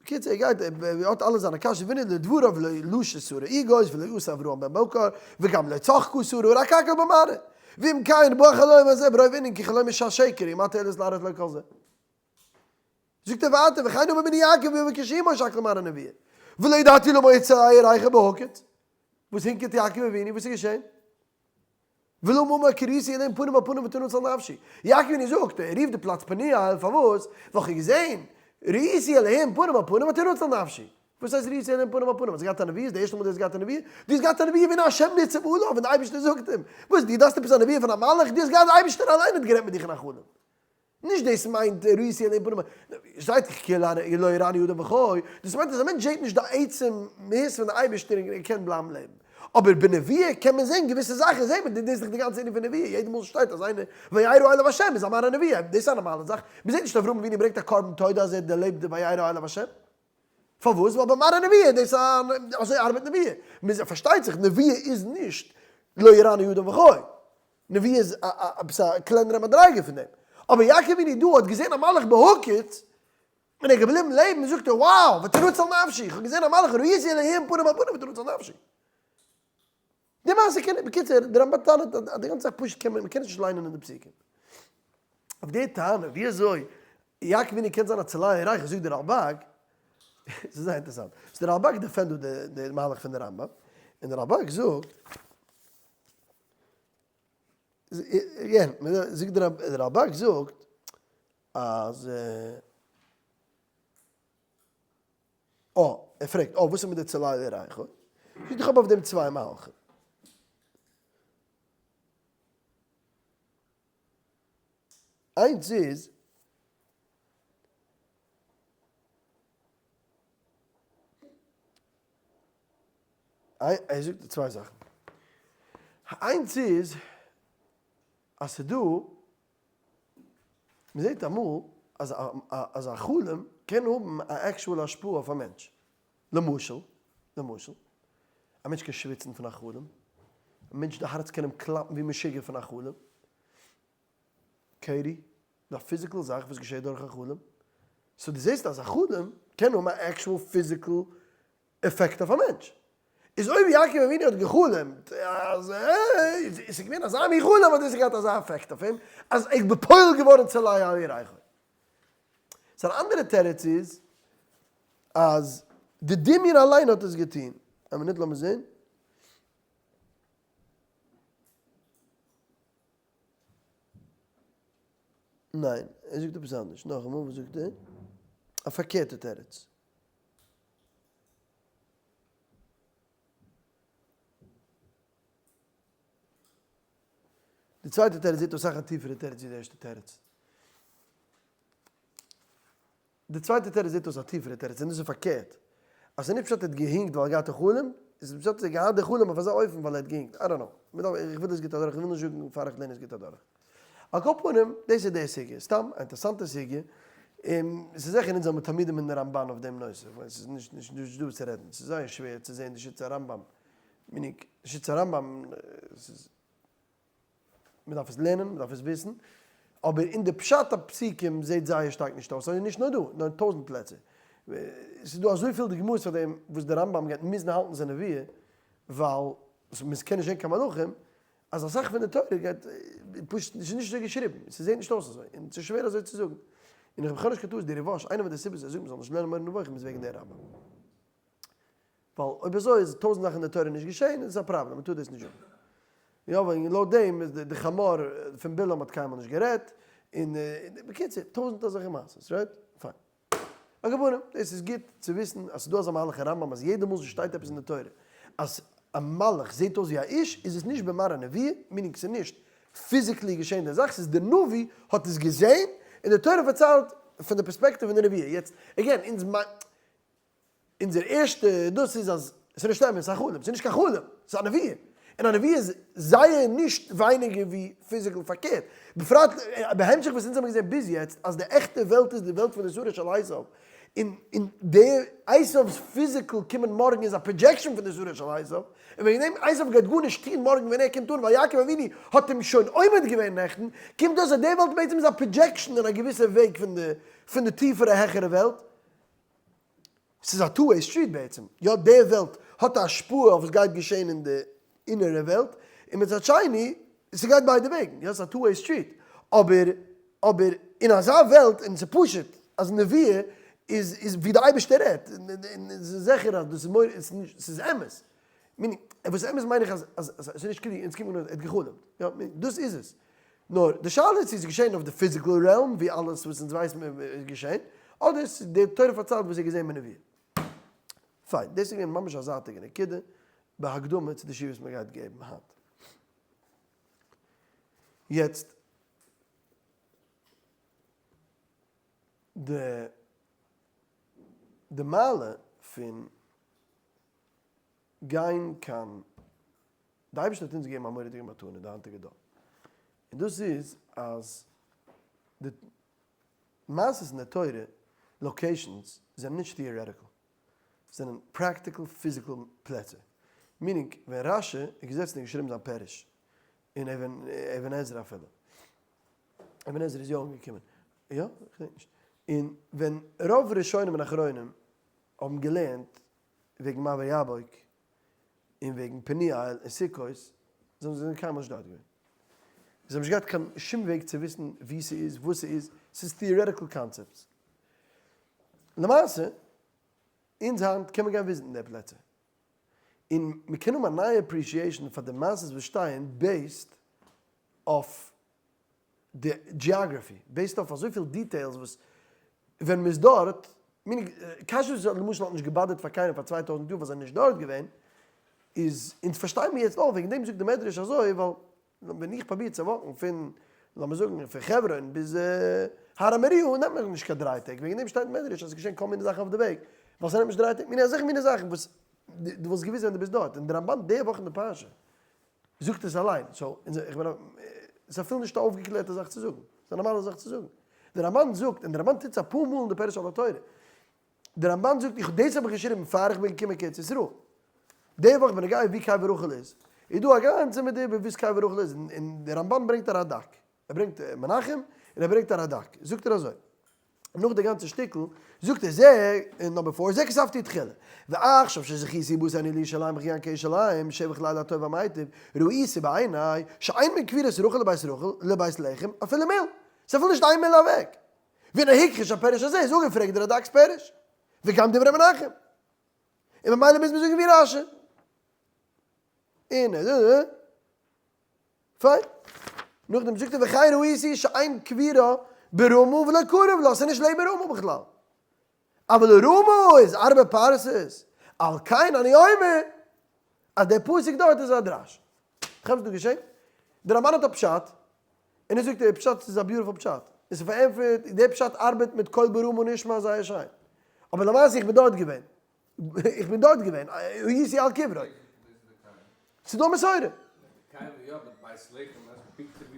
בקיצור ער גייט ער האט אלע זיינע קשיות והנה לדבריו לא לשה שרה אגוז ולא עשה אברהם בן בקר וגם לא צחקה שרה רק הכל במראה ואם כן בא החלום הזה ברוב ענין כי חלום איש השקר ומה תועלת להראות לו כל זה. זאגט ער ווייטער וכן אמר בני יעקב ויבקש עמו שקל מראה נביאה ולא ידעתי למה יצא ירחו בהקת וואס הינקעט יעקב אבינו וואס איז געשען? ולמה אמר כי ראיתי אלהים פנים אל פנים ותנצל נפשי. יעקב אבינו זאגט, ער רופט די פלאץ פניאל, פארוואס? ווייל כ'האב געזען, ראיתי אלהים פנים אל פנים ותנצל נפשי. וואס הייסט ראיתי אלהים פנים אל פנים? האסט געהאט א נביאה? איז די ערשטע מאל דו האסט געהאט א נביאה? דו האסט געהאט א נביאה ווען השם ניצב עליו, ווען די אייבערשטער זאגט אים, וואס, דו דארפסט עפעס א נביאה פון א מלאך? דו האסט געהאט די אייבערשטער אליין האט גערעדט מיט דיך אין א חלום. נישט דאס מיינט ראיתי אלהים פנים אל פנים, שטייט כי לא יראני אדם וחי, דאס מיינט אז א מענטש זעט נישט די עצם מהות פון די אייבערשטער און ער קען בלייבן לעבן. אבער בנביאה קען מען זען געוויסע זאכן, זעט מען, דאס איז דאך די גאנצע ענין פון נביאה, יעדע מאל ס'שטייט אז איינער וירא אליו השם איז א מראה נביאה, דאס איז א נארמאלע זאך, מ'זעט נישט אברהם אבינו ברענגט א קרבן תודה אז ער האט דערלעבט די וירא אליו השם. פארוואס? ווייל ביי מראה נביאה דאס א אזוי ארבעט נביאה. מ'איז פארשטייט זיך נביאה איז נישט לא יראני אדם וחי. נביאה איז א עפעס א קלענערע מדריגה פון דעם. אבער יעקב אבינו דא האט געזען א מלאך בהקיץ און ער איז געבליבן לעבן זאגט ער wow ותנצל נפשי איך האב געזען א מלאך ראיתי אלהים פנים אל פנים ותנצל נפשי. די מעשה קען בקיצור די רמבן טענה'ט אז די גאנצע זאך פשוט קען מען מ'קען עס נישט ליינען אין די פסוקים. אויף די טענה ווי אזוי יעקב אבינו קען זיין א צולע רייכער זאגט דער רלבג, ס'איז זייער אינטערעסאנט, so דער רלבג defend ט דא די מהלך פון די רמב ם, און דער רלבג זאגט, זאגט דער רלבג זאגט אז אה, ער פרעגט, אה, וואס איז מיט די צולע רייכער? זאגט איך האב אויף דעם צוויי מהלכים. איינס איז, ער זאגט צוויי זאכן. איינס איז אז ס'דא, מ'זעט אמאל אז אז א חלום קען האבן א actual השפעה אויף א מענטש. למשל, למשל, א מענטש קען שוויצן פון א חלום, א מענטש די הארץ קען אים קלאפן ווי משוגע פון א חלום. קערי, איז א physical זאך וואס געשעט דורך א חלום. so דו זעסט אז א חלום קען האבן א actual physical effect אויף א מענטש. איז אויב יעקב אבינו האט גע'חלומ'ט אז עס איז געווען אזא מין חלום האט דאס געהאט אזא effect אויף אים אז ער איז בפועל געווארן צולע על ירכו. זיין אנדערע תירוץ איז אז די דמיון אליין האט עס געטון. א מינוט לאמיר זען. ניין, ער זאגט עפעס אנדערש. נאכאמאל, וואס זאגט ער? א פארקערטע תירוץ. די צווייטע תירוץ זעט אויס אסאך א טיפערע תירוץ ווי די ערשטע תירוץ. די צווייטע תירוץ זעט אויס א טיפערע תירוץ און דאס איז פארקערט, אז ס'איז נישט פשט ער האט געהינקט ווייל ער האט געהאט א חלום, עס איז פשט אז ער האט געהאט די חלום אויף אזא אופן ווייל ער האט געהינקט, I don't know, מ'דארף, איך וויל דאס גוט אדורך, איך וויל נישט זאגן פאר איך לערן עס גוט אדורך. על כל פנים, דאס איז די סוגיא, סתם א אינטערעסאנטע סוגיא, און ס'איז זיכער אונז האבן תלמידים אין רמבן אויף דעם נושא, כ'מיין ס'איז נישט נישט נישט דא וואס צו רעדן, ס'איז זייער שווער צו זען די שיטת הרמב ם, meaning, שיטת הרמב ם, ס'איז. מען דארף עס לערנען, מען דארף עס וויסן, אבער אין די פשט הפסוקים זעט זייער שטארק נישט אויס, און נישט נאר דא, נאר אין טויזנט פלעצער. ס'איז דא אזויפיל דוגמאות פאר דעם וואס דער רמב ם גייט מוזן האלטן זיין נביאה, ווייל מען קען נישט זען קיין מלאכים, אז אסאך פון די תורה גייט פשוט, ס'איז נישט אזוי געשריבן, ס'זעט נישט אויס אזוי, און ס'איז שווער אזוי צו זאגן. און איך האב נישט קיין טעות, די ריב"ש, איינע פון די סיבות ער זאגט מען זאל נישט לערנען מורה נבוכים איז וועגן דער רמב ם. ווייל אויב אזוי איז טויזנט זאכן אין די תורה נישט געשען, איז עס א פראבלעם, מ'טאר דאס נישט זאגן. יא, ווייל לויט דעם איז די חמור פון בלעם האט קיינמאל נישט גערעדט, און בקיצור, טויזנט אזעלכע מעשות, right? פיין. על כל פנים, דאס איז גוט צו וויסן אז ס'איז דא אזא מהלך אין רמב ם אז יעדע מאל ס'שטייט עפעס אין די תורה אז א מלאך זעט אויס ווי א איש, איז עס נישט במראה נבואה, meaning ס'איז נישט physically געשען די זאך, ס'איז די נביא האט עס געזען, און די תורה פארציילט פון די פערספעקטיוו פון די נבואה. יעצט, again, אונז אונזער ערשטע דאס איז אז ס'איז נישט אמת, ס'איז א חלום, ס'איז נישט קיין חלום, ס'איז א נבואה, און א נבואה איז זייער נישט ווייניגער ווי physical פארקערט, בפרט בהמשך וואס אונז האבן געזען ביז יעצט אז די עכטע וועלט איז די וועלט פון די שרו של עשיו, און און די עשיו'ס physical קומען מארגן איז א projection פון די שרו של עשיו, און וועגן דעם עשיו גייט גארנישט טון מארגן ווען ער קומט אן ווייל יעקב אבינו האט אים שוין עומד געווען נעכטן, קומט אויס אז די וועלט בעצם איז א projection אין א געוויסע וועג פון די פון די טיפערע העכערע וועלט. ס'איז א two way street בעצם, יא די וועלט האט א השפעה אויף וואס גייט געשען אין די אינערע וועלט, און מצד שני ס'גייט ביידע וועגן, יא ס'איז א two way street, אבער אבער אין אזא וועלט, און ס'איז פשוט אז נבואה איז איז ווי די אייבערשטער רעדט, און ס'איז זיכער אז דאס איז מורא ס'איז אמת, meaning וואס אמת מיין איך אז אז ס'איז נישט כאילו אונז קומט מען און ער האט גע'חלומ'ט, יא דאס איז עס, נאר די שאלה איז צו ס'איז געשען אויף די physical realm ווי אלעס וואס אונז ווייסן איז געשען, אדער ס'איז די תורה פארציילט וואס זי האט געזען בנבואה. פיין, דאס איז געווען ממש א זייטיגע נקודה בהקדמה צו די שיעור וואס מ'גייט געבן היינט. יעצט די די מעלה פון גיין קיין די אייבערשטער האט אונז געגעבן א מורא'דיגע מתנה די היינטיגע דור, און דאס איז אז די מעשות אין די תורה locations זענען נישט theoretical, זענען practical physical פלעצער, meaning ווען רשי איז געזעצן און געשריבן זיין פירוש, און אבן עזרא אפילו, אבן עזרא איז יא אנגעקומען, יא? כ'דענק נישט, און ווען רוב ראשונים און אחרונים האבן געלערנט וועגן מעבר יבוק און וועגן פניאל און סוכות, זיי זענען קיינמאל נישט דארט געווען. זיי האבן נישט געהאט קיין שום וועג צו וויסן וואו ס'איז, וואס ס'איז, ס'איז theoretical concepts. למעשה, אונז היינט קען מען גיין וויזיטן די פלעצער. און מ'קען האבן א נייע appreciation פאר די מעשות וואס שטייען based אויף די geography, based אויף אזויפיל details וואס ווען מ'איז דארט, meaning קשיות וואס למשל האט נישט געבאדערט פאר קיינעם פאר 2000 יאר ווייל זיי זענען נישט דארט געווען, איז אונז פארשטיי מיר יעצט אויך, וועגן דעם זאגט די מדרש אזוי, ווייל ווען איך פרוביר צו וואקן פון לאמיר זאגן פון חברון ביז הר המוריה נעמט מיך נישט קיין דריי טעג, וועגן דעם שטייט אין מדרש אז ס'איז געשען כל מיני זאכן אויף די וועג, ווייל ס'נעמט נישט דריי טעג, מיני אזעלכע מיני זאכן וואס דו וואלסט געוואוסט ווען דו ביסט דארט, און די רמבן די וואך אין די פרשה זאגט עס אליין, so איך בין ס'איז אפילו נישט א אויפגעקלערטע זאך צו זאגן, ס'איז א נארמאלע זאך צו זאגן. דער רמבן זאגט, און דער רמבן טוט עס אפאר מאל אין די פירוש על התורה, דער רמבן זאגט, איך דאס האב איך געשריבן פאר איך בין געקומען קיין ארץ ישראל. די וואך בנוגע ווי קבר רחל איז, איז דא א גאנצע מדובר וואו קבר רחל איז, און דער רמבן ברענגט א רדק, ער ברענגט מנחם און ער ברענגט א רדק, זאגט ער אזוי, נאך די גאנצע שטיקל, זאגט ער זה, אין number four, זה כתבתי תחילה, ועכשיו שזכיתי באתי אני לירושלים וכיין כירושלים, שבח לילה הטוב והמיטיב, ראיתי בעיני, שאין בין קבורת רחל לבית רחל, לבית לחם, אפילו מיל, ס'איז אפילו נישט איין מיל אוועק. והנה הכחיש הפירוש הזה, איז אפגעפרעגט די רדק'ס פירוש, וגם דברי מנחם. און ממילא מוז מען זאגן ווי רשי. און פיין. נאכדעם זאגט ער וכן ראיתי שאין קבורה ברמה ולא קרוב לה, ס'איז נישט לעבן רמה בכלל. אבל רמה איז ארבע פרסות, על כן אני אומר אז דער פסוק דארט איז א דרש. כאפסט דא געשען? דער רמבן האט א פשט, און ער זאגט דער פשט איז א beautiful פשט. עס איז פארענטפערט, די פשט ארבעט מיט קול ברמה נשמע זייער שיין. אבער למעשה איך בין דארט געווען. איך בין דארט געווען, הייתי על קברו. ס'איז דא מסורה.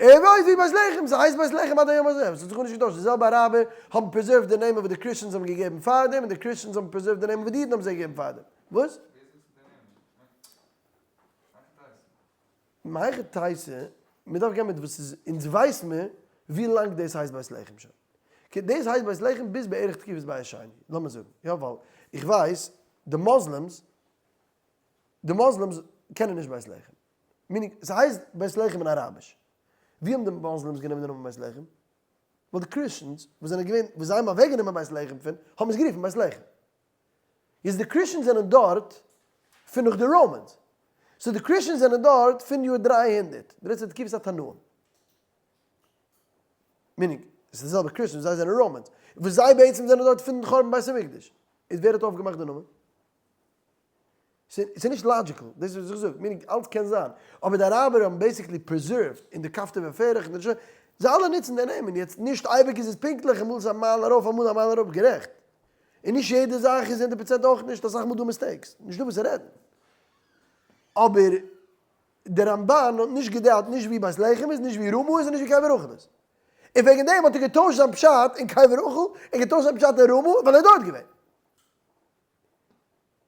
ער ווייסט ווי בית לחם, ס'הייסט בית לחם עד היום הזה, ס'האט זיך גארנישט געטוישט, די זעלבע אראבער האבן preserved די נעמען וואס די Christians האבן געגעבן פארדעם, און די Christians האבן preserved די נעמען וואס די אידן האבן זיי געגעבן פארדעם. וואס? מהיכא תיתי, מ'דארף גיין מיט וואס ס'איז, אונז ווייס מיר ווי לאנג דאס הייסט בית לחם שוין. okay, דאס הייסט בית לחם ביז בערך תקופת בית שני, לאמיר זאגן, יא, ווייל איך ווייס די Muslims, די Muslims קענען נישט בית לחם, meaning ס'הייסט בית לחם אין אראביש, ווי האבן די Muslims גענומען די נאמען בית לחם? ווייל די Christians וואס זענען געווען, וואס זיי האבן אוועקגענומען בית לחם פון, האבן עס גערופן בית לחם. איז די Christians זענען דארט פון נאך די Romans, so די Christians זענען דארט פון יאר 300, די רעדסט פון תקופת התנאים, meaning עס איז די זעלבע Christians, זיי זענען Romans, וואס זיי בעצם זענען דארט פון חורבן בית המקדש, איז ווער האט אויפגעמאכט די נאמען? ס'איז נישט logical, דאס איז וואס איך זאג, meaning אלץ קען זיין, אבער די אראבער האבן basically preserved אין די כפתור ופרח און די ראשונים, זיי אלע נוצן די נעמען, יעצט נישט אייביג איז עס פונקטליך, אמאל איז א מייל ארויף אמאל א מייל אראפ, גערעכט, און נישט יעדע זאך איז 100% אויך נישט, אסאך מאל דא mistakes, נישט דא וואס צו רעדן. אבער דער רמבן האט נישט געדעלט נישט ווי בית לחם איז, נישט ווי רמה איז און נישט ווי קבר רחל איז. און וועגן דעם האט ער געטוישט זיין פשט אין קבר רחל און געטוישט זיין פשט אין רמה ווייל ער איז דארט געווען.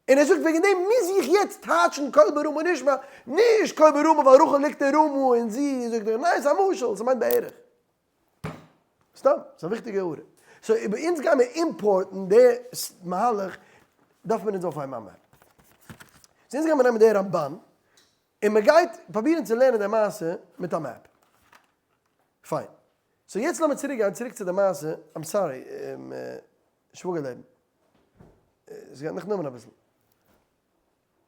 און ער זאגט וועגן דעם מוז איך יעצט טייטשן קול ברמה נשמע, נישט קול ברמה ווייל רחל ליגט אין רמה און זי זאגט ניין ס'איז א משל, ס'מיינט בערך. סתם, ס'איז א וויכטיגע הערה. so איבער אונז גיימער import ן די מהלך, דארף מען אונז אויפהייבן א map. so אונז גיימער נעמען די רמבן, און מ'גייט פרובירן צו לערנען די מעשה מיט א map. פיין. so יעצט לאמיר צוריק גיין צוריק צו די מעשה, I'm sorry, שוואגער לעבן. ס'גייט מיך נעמען אביסל.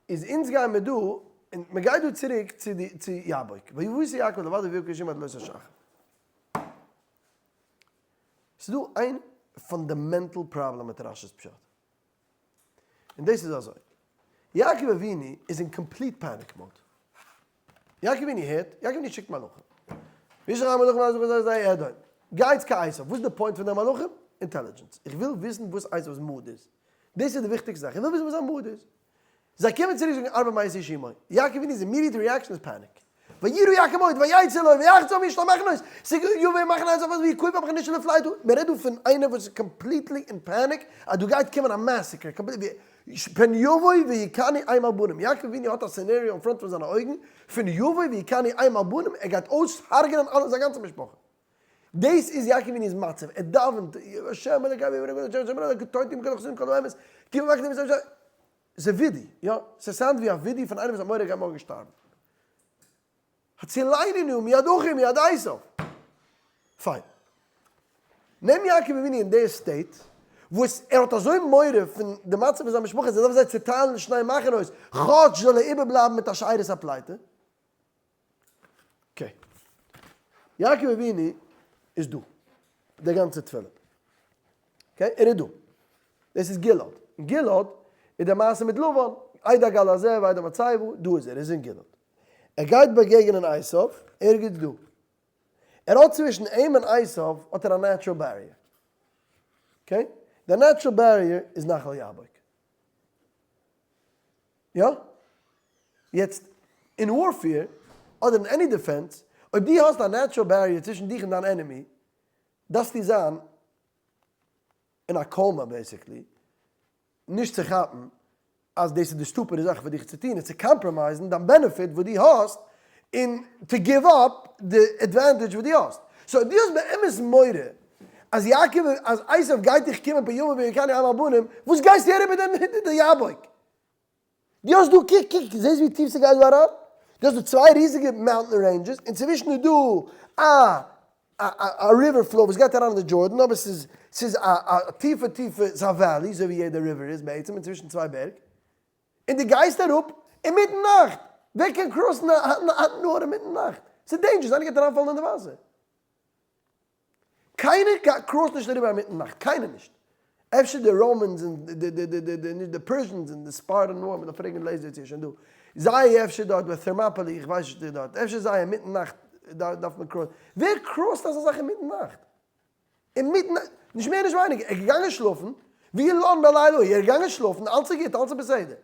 איז אונז גייען מיר דא, און מען גייט דא צוריק צו די צו יבוק, ויבאס יעקב לבדו ויבקש השם עד עלות השחר. ס'איז דא איין fundamental problem מיט רשי'ס פשט, און דאס איז אזוי, יעקב אבינו איז אין complete panic mode. יעקב אבינו הערט, יעקב אבינו שיקט מלאכים. וישלח המלאכים אל עשו זיי זיי אדום. גייטס קיין עשו. וואס איז די point פון די מלאכים? intelligence. איך וויל וויסן וואס עשו'ס mood איז. דאס איז די וויכטיגסטע זאך. איך וויל וויסן וואס זיין mood איז. זיי קומען צוריק זאגן ארבע מאות איש עמו. יעקב אבינו'ס immediate reaction איז panic. ויירא יעקב מאוד ויצא לו ויחצוב איש למחנות. ס'יבא מחנה עשו ויקוים במחנה איש לפליטה. מען רעדט דא פון איינער וואס איז completely אין panic אז דא גייט קומען א massacre. פן יבוא והכני אם על בנים, יעקב אבינו האט א scenario אין front פון זיינע אויגן, פון יבוא והכני אם על בנים, ער גייט אויסהרג'נען אלע זיין גאנצע משפחה. דאס איז יעקב אבינו'ס מצב, ער דאווענט, השם אלוקי אבי אברהם השם השם אלוקי קטונתי מכל החסידים כל האמת, כי במקדם ישראל שי, ס'איז וידוי, יא, ס' sound ווי א וידוי פון איינער וואס האט מורא ער גייט מארגן שטארבן. הצילני נא מיד אחי מיד עשו. פיין. נעם יעקב אבינו אין די state וואס ער האט אזוי מורא פון די מצב פון זיין משפחה אז ער דארף זיי צוטיילן אין שני מחנות כאטש זאל ער איבערבלייבן מיט א שארית הפליטה. okay. יעקב אבינו איז דא. די גאנצע תפילה. okay? ער איז דא. דאס איז גלעד. אין גלעד איז די מעשה מיט לבן. עד הגל הזה ועד המצבה, דא איז ער, ער איז אין גלעד. ער גייט באגעגענען עשיו ערגעץ דא. ער האט צווישן אים און עשיו האט ער א natural barrier. okay? די natural barrier איז נחל יבוק. יא? יעצט, אין warfare, אדער אין any defense, אויב דו האסט א natural barrier צווישן דיך און דיין enemy, דארפסטו זיין אין א coma basically, נישט צו כאפן אז דאס איז די stupid זאך פאר דיך צו טון, איז צו compromise ן דיין benefit וואס דו האסט, און to give up די advantage וואס דו האסט. so אויב דו האסט באמת מורא אז יעקב אז עשיו גייט דיך קומען פן יבוא והכני אם על בנים, וואס גייסטו אריבער די יבוק? דו האסט דא, קוק קוק, זעסט ווי טיף ס'גייט דא אריין? דו האסט דא צוויי ריזיגע mountain ranges, און צווישן איז דא א א river flow וואס גייט אריין אין די Jordan, אבער ס'איז ס'איז א א טיפע טיפע, ס'איז א valley, אזוי ווי יעדע river איז בעצם, אינצווישן צוויי בערג, און דו גייסט אראפ אינמיטן נאכט, ווער קען cross ן א נהר אינמיטן נאכט? ס'איז dangerous, איינער גייט אריינפאלן אין די וואסער. קיינער cross ט נישט אריבער אינמיטן נאכט, קיינער נישט. אפשר די Romans און די די די די די נישט די Persians און די Spartan war, מ'דארף פרעגן לעיזער צו ער איז שוין דא. זיי אפשר דארט ביי Thermopylae, איך ווייס נישט דארט, אפשר זיי אינמיטן נאכט דארף מען cross ן. ווער cross ט אזא זאך אינמיטן נאכט? אינמיטן, נישט מער נישט ווייניגער, ער איז געגאנגען שלאפן, וילן בלילה, ער איז געגאנגען שלאפן, אלץ איז גוט, אלץ איז בסדר.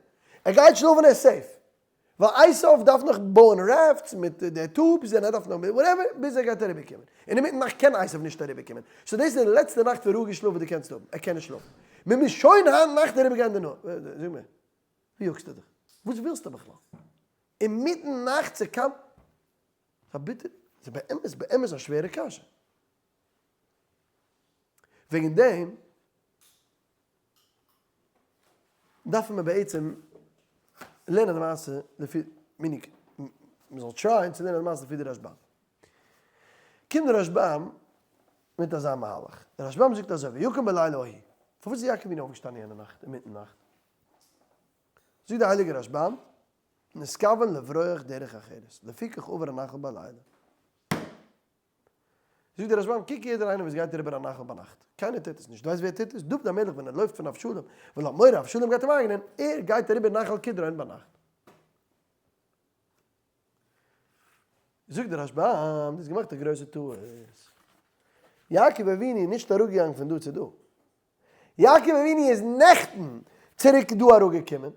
ער גייט שלאפן ער איז safe. ווייל עשיו דארף נאך בויען rafts מיט די tubes און ער דארף נאך whatever ביז ער גייט אריבער קומען. אינמיטן נאכט קען עשיו נישט אריבער קומען. so דאס איז די לעצטע נאכט פון רואיגע שלאף וואס דו קענסט האבן. ער קען נישט שלאפן. מען מוז שוין היינט נאכט אריבער גיין די נאר. זאג מיר, ווי יאגסטו דיך? וואס ווילסטו בכלל? אינמיטן נאכט צו קאמ. ס'איז א ביטער, ס'איז באמת באמת א שווערע קשיא. וועגן דעם דארפן מיר בעצם לערנען די מעשה לפי, meaning, מ'זאל try ען צו לערנען די מעשה לפי די רשב"ם. קומט די רשב"ם מיט אזא מהלך. די רשב"ם זאגט אזוי, ויקום בלילה ההוא. פארוואס איז יעקב אבינו אויפגעשטאנען יענע נאכט אינמיטן נאכט? זאגט די הייליגע רשב"ם, נתכוון לברוח דרך אחרת, לפיכך עבר הנחל בלילה. זאגט דער רשב"ם, קוק יעדער איינער וואס גייט אריבער א נחל ביינאכט, קיינער טוט עס נישט, דו ווייסט ווער טוט עס? דוד המלך ווען ער לויפט פון אבשלום, ווייל ער האט מורא אבשלום גייט אים הרג'נען, ער גייט אריבער נחל קדרון ביינאכט. זאגט דער רשב"ם, דו האסט געמאכט א גרויסע טעות, יעקב אבינו איז נישט אראפגעגאנגען פון דא צו דא, יעקב אבינו איז נעכטן צוריק דא אראפגעקומען,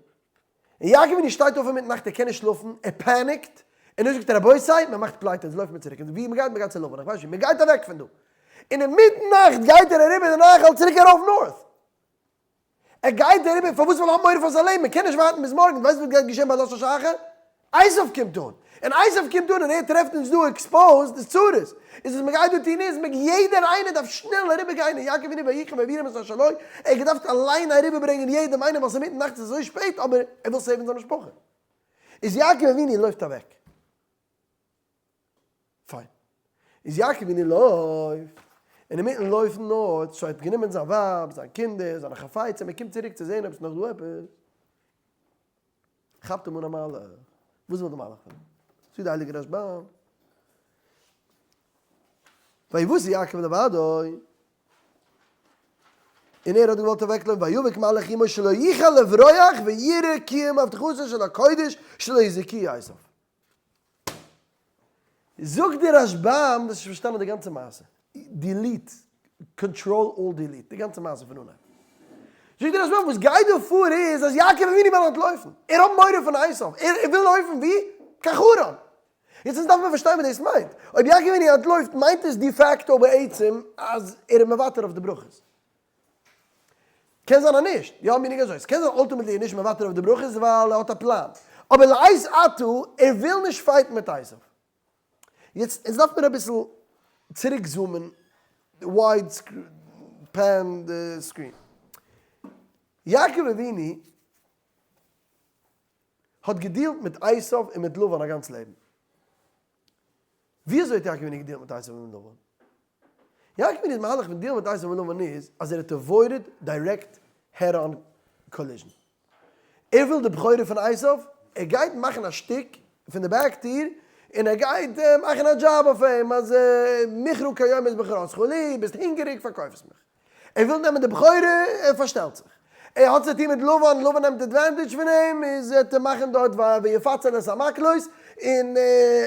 און יעקב אבינו שטייט אויף אינמיטן נאכט ער קען נישט שלאפן, ער panic ט, און דאן זאגט ער רבותי מען מאכט פליטה אונז לויפן מיר צוריק, און ווי מען גייט מען גייט צו לבן איך ווייס נישט ווי, מען גייט אוועק פון דא, און אינמיטן נאכט גייט ער אריבער די נחל צוריק ארויף north. ער גייט אריבער, פארוואס? ווייל ער האט מורא פאר זיין לעבן, מען קען נישט ווארטן ביז מארגן, ווייסט וואס גייט געשען ביי עלות השחר? עשיו קומט אן, און עשיו קומט אן און ער טרעפט אונז דא exposed, איז צרות, איז וואס מען גייט דא טון איז, מען יעדער איינער דארף שנעל אריבער גיין, און יעקב אבינו ויחן ויעבירם את אשר לו, ער האט געדארפט אליין אריבער ברענגען יעדעם איינעם ווייל ס'איז אינמיטן נאכט ס'איז אזוי שפעט, אבער ער וויל save ן זיין משפחה, איז יעקב אבינו לויפט אוועק. פיין. איז יעקב אבינו לויפט, און אינמיטן לויפן נאר, so ער האט גענומען זיין ווייב, זיין קינדער, זיינע חפצים, ער קומט צוריק צו זען אויב עס איז נאך דא עפעס, כאפט אים אן א מלאך, וואס וויל די מלאך פון אים? זאגט די הייליגע רשב"ם, ויותר יעקב לבדו, און ער האט געוואלט אוועקלויפן, ויאבק מלאך עמו שלא יוכל לברוח וירא קיים הבטחתו של הקודש שלא יזיקהו עשיו. זאגט די רשב"ם, דאס איז פארשטאנען די גאנצע מעשה, delete, control alt delete, די גאנצע מעשה פון אנהייב. זאגט די רשב"ם, וואס גייט דא פאר איז אז יעקב אבינו וויל אנטלויפן, ער האט מורא פון עשיו, ער וויל לויפן ווי? קיין חרן. יעצט אונז דארף מען פארשטיין וואס דאס מיינט. אויב יעקב אבינו אנטלויפט מיינט עס de facto בעצם אז ער איז מוותר אויף די ברכות. קען זיין אז נישט, יא meaning אזוי, ס'קען זיין ultimately ער איז נישט מוותר אויף די ברכות ווייל ער האט א פלאן, אבער לעת עתה ער וויל נישט fight ן מיט עשיו. יעצט אונז דארף מיר אביסל צוריק zoom ען wide pan די screen. יעקב אבינו האט געדילט מיט עשיו און מיט לבן א גאנץ לעבן. ווי אזוי האט יעקב אבינו געדילט מיט עשיו און לבן? יעקב אבינו'ס מהלך פון דילן מיט עשיו און לבן איז אז ער האט avoided direct head on collision. ער וויל די בכורה פון עשיו, ער גייט מאכן א שטיק פון די back טיר, און ער גייט מאכן א דזשאב אויף אים אז מכרה כיום את בכורתך לי, ביסט הונגעריג פארקויף עס מיך. ער וויל נעמען די בכורה, ער פארשטעלט זיך. ער האט צו טון מיט לבן, לבן נעמט advantage פון אים, איז ער וועט מאכן דארט ויפצל את המקלות, און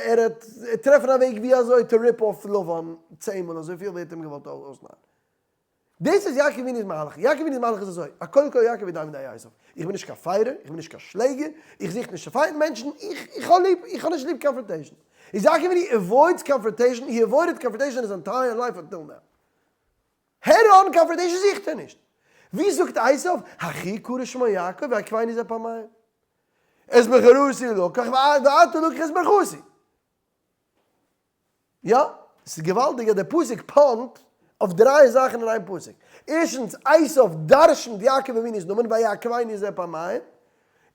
ער וועט טרעפן א וועג ווי אזוי to rip off לבן צען מאל אזויפיל ווי ער האט אים געוואלט אויסנארן. דאס איז יעקב אבינו'ס מהלך. יעקב אבינו'ס מהלך איז אזוי, הקול קול יעקב וידעו מדי עשיו. איך בין נישט קיין fighter, איך בין נישט קיין שלעגער, איך זוך נישט צו fight ן מענטשן, איך האב ליב, איך האב נישט ליב confrontation. איז יעקב אבינו avoids confrontation, he avoided confrontation his entire life until now. head on confrontation זוכט ער נישט. ווי זאגט עשיו, הכי קרא שמו יעקב ויעקבני זה פעמיים. את בכורתי לקח ועתה לקח את ברכתי. יא, ס'איז געוואלדיג אז דער פסוק פאנט אויף דריי זאכן אין איין פסוק. ערשטנס, עשיו דרשנ'ט יעקב אבינו'ס נאמען ויעקבני זה פעמיים.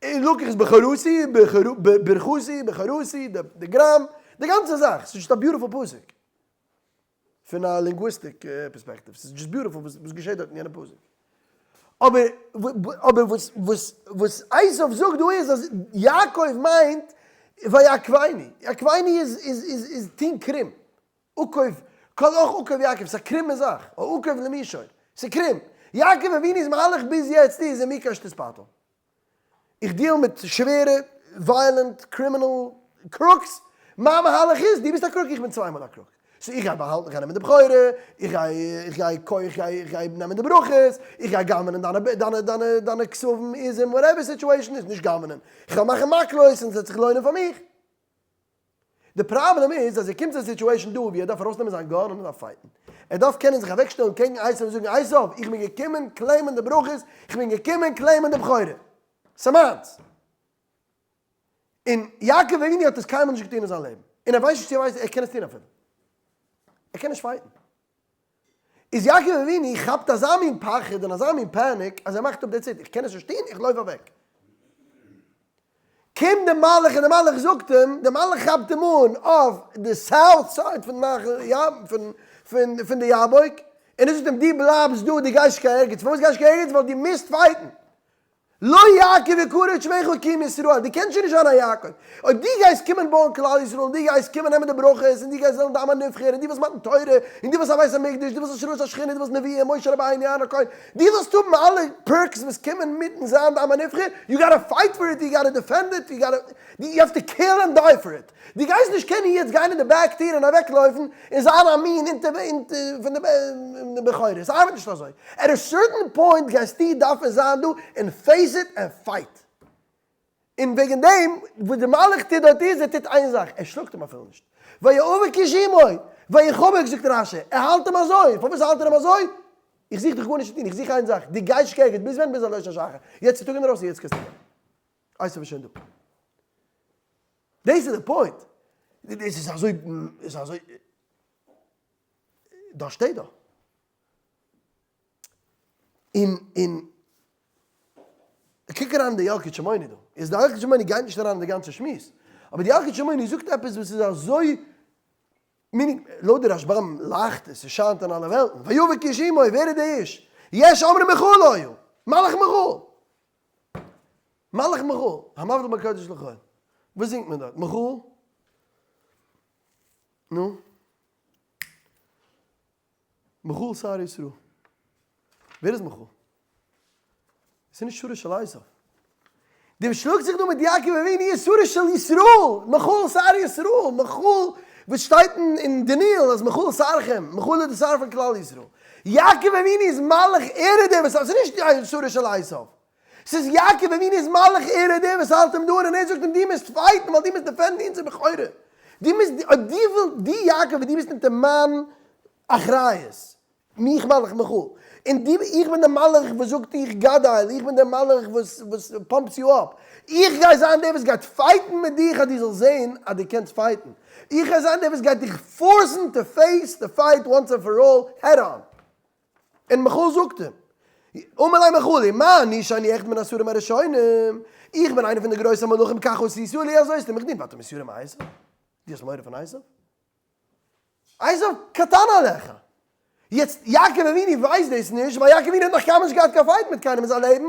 און לקח את בכורתי, ברכתי, בכורתי, די גראם, די גאנצע זאך. ס'איז נישט א beautiful פסוק. פון א linguistic perspective, ס'איז just beautiful וואס געשעט דארט אין יענע פסוק. אבער אבער וואס וואס וואס עשיו זאגט דא איז אז יעקב מיינט ויעקבני, יעקבני איז איז איז איז טוהן קרום, עקוב, כל אח עקוב יעקב, ס'איז א קרומע זאך, העקוב למישור, ס'איז קרום. יעקב אבינו'ס מהלך ביז יעצט איז ומי קשת תתפתל. איך דיעל מיט שווערע violent criminal crooks, מיין מהלך איז, דו ביסט א crook איך בין צוויי מאל א crook. So איך גיי באהאלטן, איך גיי נעמען די בכורה, איך גיי, איך גיי, איך גיי, איך גיי נעמען די ברכות, איך גיי גנב'נען דיינע, דיינע, דיינע, דיינע כתבים, עזים, whatever situation איז, נישט גנב'נען, איך וועל מאכן מקלות און ס'וועט זיך לוינען פאר מיך. די פראבלעם איז אז ער קומט צו א situation דא ווי ער דארף ארויסנעמען זיין gun און ער דארף fight ן. ער דארף קענען זיך אוועקשטעלן קעגן עשיו און זאגן עשיו, איך בין געקומען claim ען די ברכות, איך בין געקומען claim ען די בכורה. ס'מיינס. און יעקב אבינו האט עס קיינמאל נישט געטון אין זיין לעבן. און ער ווייסט נישט צו ער ווייסט ער קען עס טון אפילו. ער קען נישט fight ן. איז יעקב אבינו כאפט אזא מין פחד און אזא מין panic אז ער מאכט אפ די ציט, איך קען עס נישט טון, איך לויף אוועק. קומט די מלאך און די מלאך זאגט אים, די מלאך כאפט אים אן אויף די south side פון נחל ים, פון פון פון די יבוק, און ער זאגט אים, דו בלייבסט דא, דו גייסט נישט קיין ערגעץ, פארוואס גייסט נישט קיין ערגעץ? ווייל דו מוזט fight ן. לא יעקב יקרא את שמך כי אם ישראל, דו קענסט שוין נישט זיין א יעקב, אויב דו גייסט קומען בויען כלל ישראל און דו גייסט קומען נעמען די ברכות און דו גייסט זיין די עם הנבחר און דו ווילסט מתן תורה און דו ווילסט א בית המקדש, דו ווילסט השראת השכינה, דו ווילסט נביאים, משה רבינו, אהרן הכהן, דו ווילסט האבן אלע perks וואס קומען מיטן זיין די עם הנבחר, you gotta fight for it, you gotta defend it, you gotta, you have to kill and die for it. דו גייסט נישט קענען יעצט גיין אין די back טיר און אוועקלויפן און זיין א מין אונטער פון די בכורה, עס ארבעט נישט אזוי, at a certain point גייסטו דארפן זיין דא און face it and fight. און וועגן דעם וואס די מלאך טוט דארט איז, ער טוט איין זאך, ער שלאגט אים אפילו נישט, ויאבק איש עמו, ויחבק זאגט רשי, ער האלט אים אזוי, פארוואס האלט ער אים אזוי? איך זוך דיך גארנישט צו טון, איך זוך איין זאך, דו גייסט נישט ביז ווען? ביז עלות השחר, יעצט איז טאג אינדערויסן, יעצט קענסטו גיין. עשו איז שוין דא. דאס איז די point. דאס איז אזוי, איז אזוי, דא שטייט דא. און, און, קוק אריין אין די ילקוט שמעוני דא. איז די ילקוט שמעוני גייט נישט אריין אין די גאנצע שמועס. אבער די ילקוט שמעוני זאגט עפעס וואס איז אזוי, meaning, לויט די רשב"ם לייכט עס, עס שיינט אין אלע וועלטן. ויאבק איש עמו, ווער איז די איש? יש אומרים מיכאל היה. מלאך מיכאל. מלאך מיכאל, המבדיל בין קודש לחול. וואס זינגט מען דארט? מיכאל? נו? מיכאל שר ישראל. ווער איז מיכאל? עס איז נישט שרו של עשיו. דער וואס שלאגט זיך דא מיט יעקב אבינו איז שרו של ישראל, מיכאל שר ישראל, מיכאל וואס שטייט אין דניאל אז מיכאל שרכם, מיכאל איז די שר פון כלל ישראל. יעקב אבינו איז מלאך ער איז דער וואס, עס איז נישט שרו של עשיו. ס'איז יעקב אבינו איז מלאך ער איז דער וואס האלט אים דא און ער זאגט אים דו מוזט fight ן ווייל דו מוזט defend ן אונזער בכורה. דו מוזט, אויב דו ווילסט, דו יעקב דו ביסט אונטער מיין אחריות, מיך מלאך מיכאל, און דו, איך בין דער מלאך וואס זאגט דיך גדל, איך בין דער מלאך וואס וואס pumps you up, איך גיי זיין דער וואס גייט fight ן מיט דיך אז דו זאלסט זען אז דו קענסט fight ן, איך גיי זיין דער וואס גייט דיך force ן to face the fight once and for all head on. און מיכאל זאגט אים, אמר ליה מיכאל, מה אני שאני אחד מן השרים הראשונים, איך בין איינער פון די גרויסע מלאכים כך עשית לי אזוי האסטו מיך געטון, ואתה מתירא מעשו? דו האסט מורא פון עשו? עשו קטן עליך. יעצט יעקב אבינו ווייסט דאס נישט, ווייל יעקב אבינו האט נאך קיינמאל נישט געהאט קיין fight מיט קיינעם אין זיין לעבן,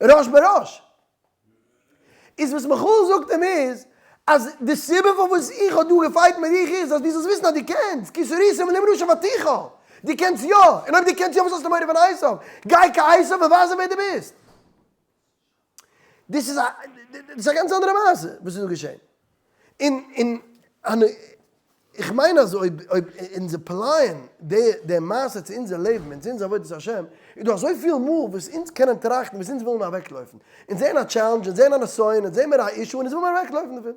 ראש בראש. איז וואס מיכאל זאגט אים איז, אז די סיבה פארוואס איך האב דא גע fight מיט דיך איז אז דו זאלסט וויסן אז דו קענסט, כי שרית מאלהים רשע ותוכל, דו קענסט יא, און אויב דו קענסט יא וואס האסטו מורא פון עשיו, גיי קיין עשיו און ווייז אים ווער דו ביסט. דאס איז א, דאס איז א גאנץ אנדערע מעשה וואס איז דא געשען. און און איך מיין אז אויב אויב אונז apply ען די די מעשה צו אונזער לעבן און צו אונזער עבודת השם, איז דא אזויפיל מאל וואס אונז קענען טראכטן וואס אונז ווילן אוועקלויפן. אונז זעען א challenge, אונז זעען א נסיון, אונז זעען מיר א issue און אונז ווילן מיר אוועקלויפן דערפון.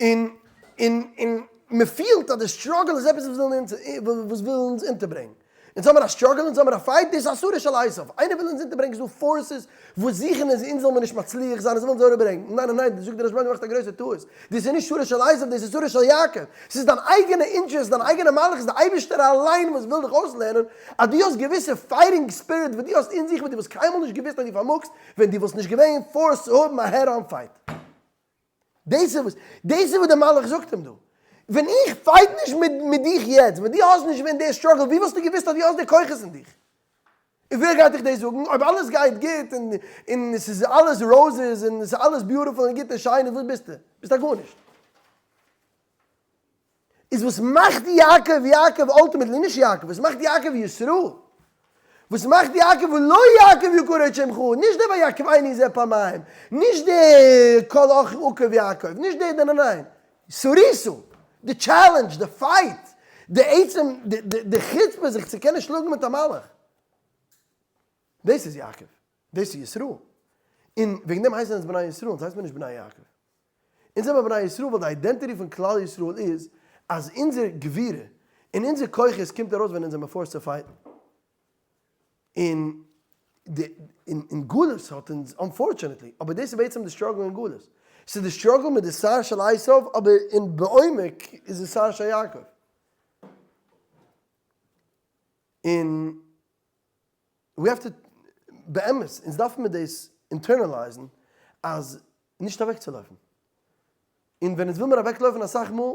און און און מען פילט אז די struggle איז עפעס וואס וויל אונז וואס וויל אונז אונטערברענגן. אונז האמיר א struggle, אונז האמיר א fight, דאס איז א שרו של עשיו. איינער וויל אונז אונטערברענגן, ס'איז דא forces וואס זוכן אונז, אונז זאל מיר נישט מצליח זיין, אונז ווילן אונז אראפברענגן. ניין ניין ניין, זאגט דער רשב"ם, דו מאכסט א גרויסע טעות. דאס איז נישט שרו של עשיו, דאס איז שרו של יעקב. ס'איז דיין אייגענע interest, דיין אייגענע מהלך, ס'איז די אייבערשטער אליין וואס וויל דיך אויסלערנען אז דו האסט געוויסע fighting spirit וואס דו האסט אין זיך וואס דו וואלסט קיינמאל נישט געוואוסט אז דו פארמאגסט ווען דו וואלסט נישט געווען forced צו האבן א head on fight. דאס איז וואס, דאס איז וואס דער מלאך זאגט אים דא. ווען איך fight נישט מיט מיט דיך יעצט, ווען דו האסט נישט ווען די struggle, ווי וואלסטו געוואוסט אז דו האסט די כוחות אין דיך? און ווער גייט דיך דאס זאגן? אויב אלעס גייט גוט און און עס איז אלעס roses און עס איז אלעס beautiful און גוט און שיין, און וואס ביסטו? ביסט א גארנישט. איז וואס מאכט יעקב יעקב ultimately, נישט יעקב, וואס מאכט יעקב ישראל? וואס מאכט יעקב ולא יעקב יקרא את שמך, נישט דער ויעקבני זה פעמיים, נישט דער כל אח עקב יעקב, נישט דער, ניין ניין, שרית, די challenge, די fight, די עצם, די חוצפה זיך צו קענען שלאגן מיט א מלאך. דאס איז יעקב. דאס איז ישראל. און וועגן דעם הייסן אונז בני ישראל, אונז הייסט מיר נישט בני יעקב. אונז זעמער בני ישראל ווייל די identity פון כלל ישראל איז אז אונזער גבורה און אונזער כוחות קומט ארויס ווען אונז זעמער forced צו fight ן. און די אין גלות האט אונז unfortunately, אבער דאס איז בעצם די struggle אין גלות. ס'איז די struggle מיט די שער של עשיו אבער אין בעומק איז די שער של יעקב. און we have to, באמת, אונז דארפן מיר דאס internalize ן אז נישט אוועקצולויפן. און ווען אונז וויל מיר אוועקלויפן אסאך מאל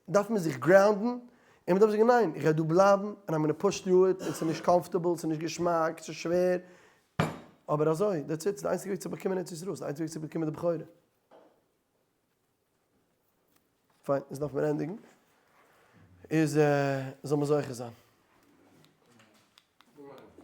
דארף מען זיך ground ן און מען דארף זאגן ניין איך גיי דא בלייבן און I'm gonna push through it און ס'איז נישט comfortable ס'איז נישט געשמאק ס'איז שווער אבער אזוי that's it ס'איז די איינציגע וועג צו באקומען ארץ ישראל ס'איז די איינציגע וועג צו באקומען די בכורה. פיין, אונז דארף מיר ענדיגן איז זאל מען זוכה זיין.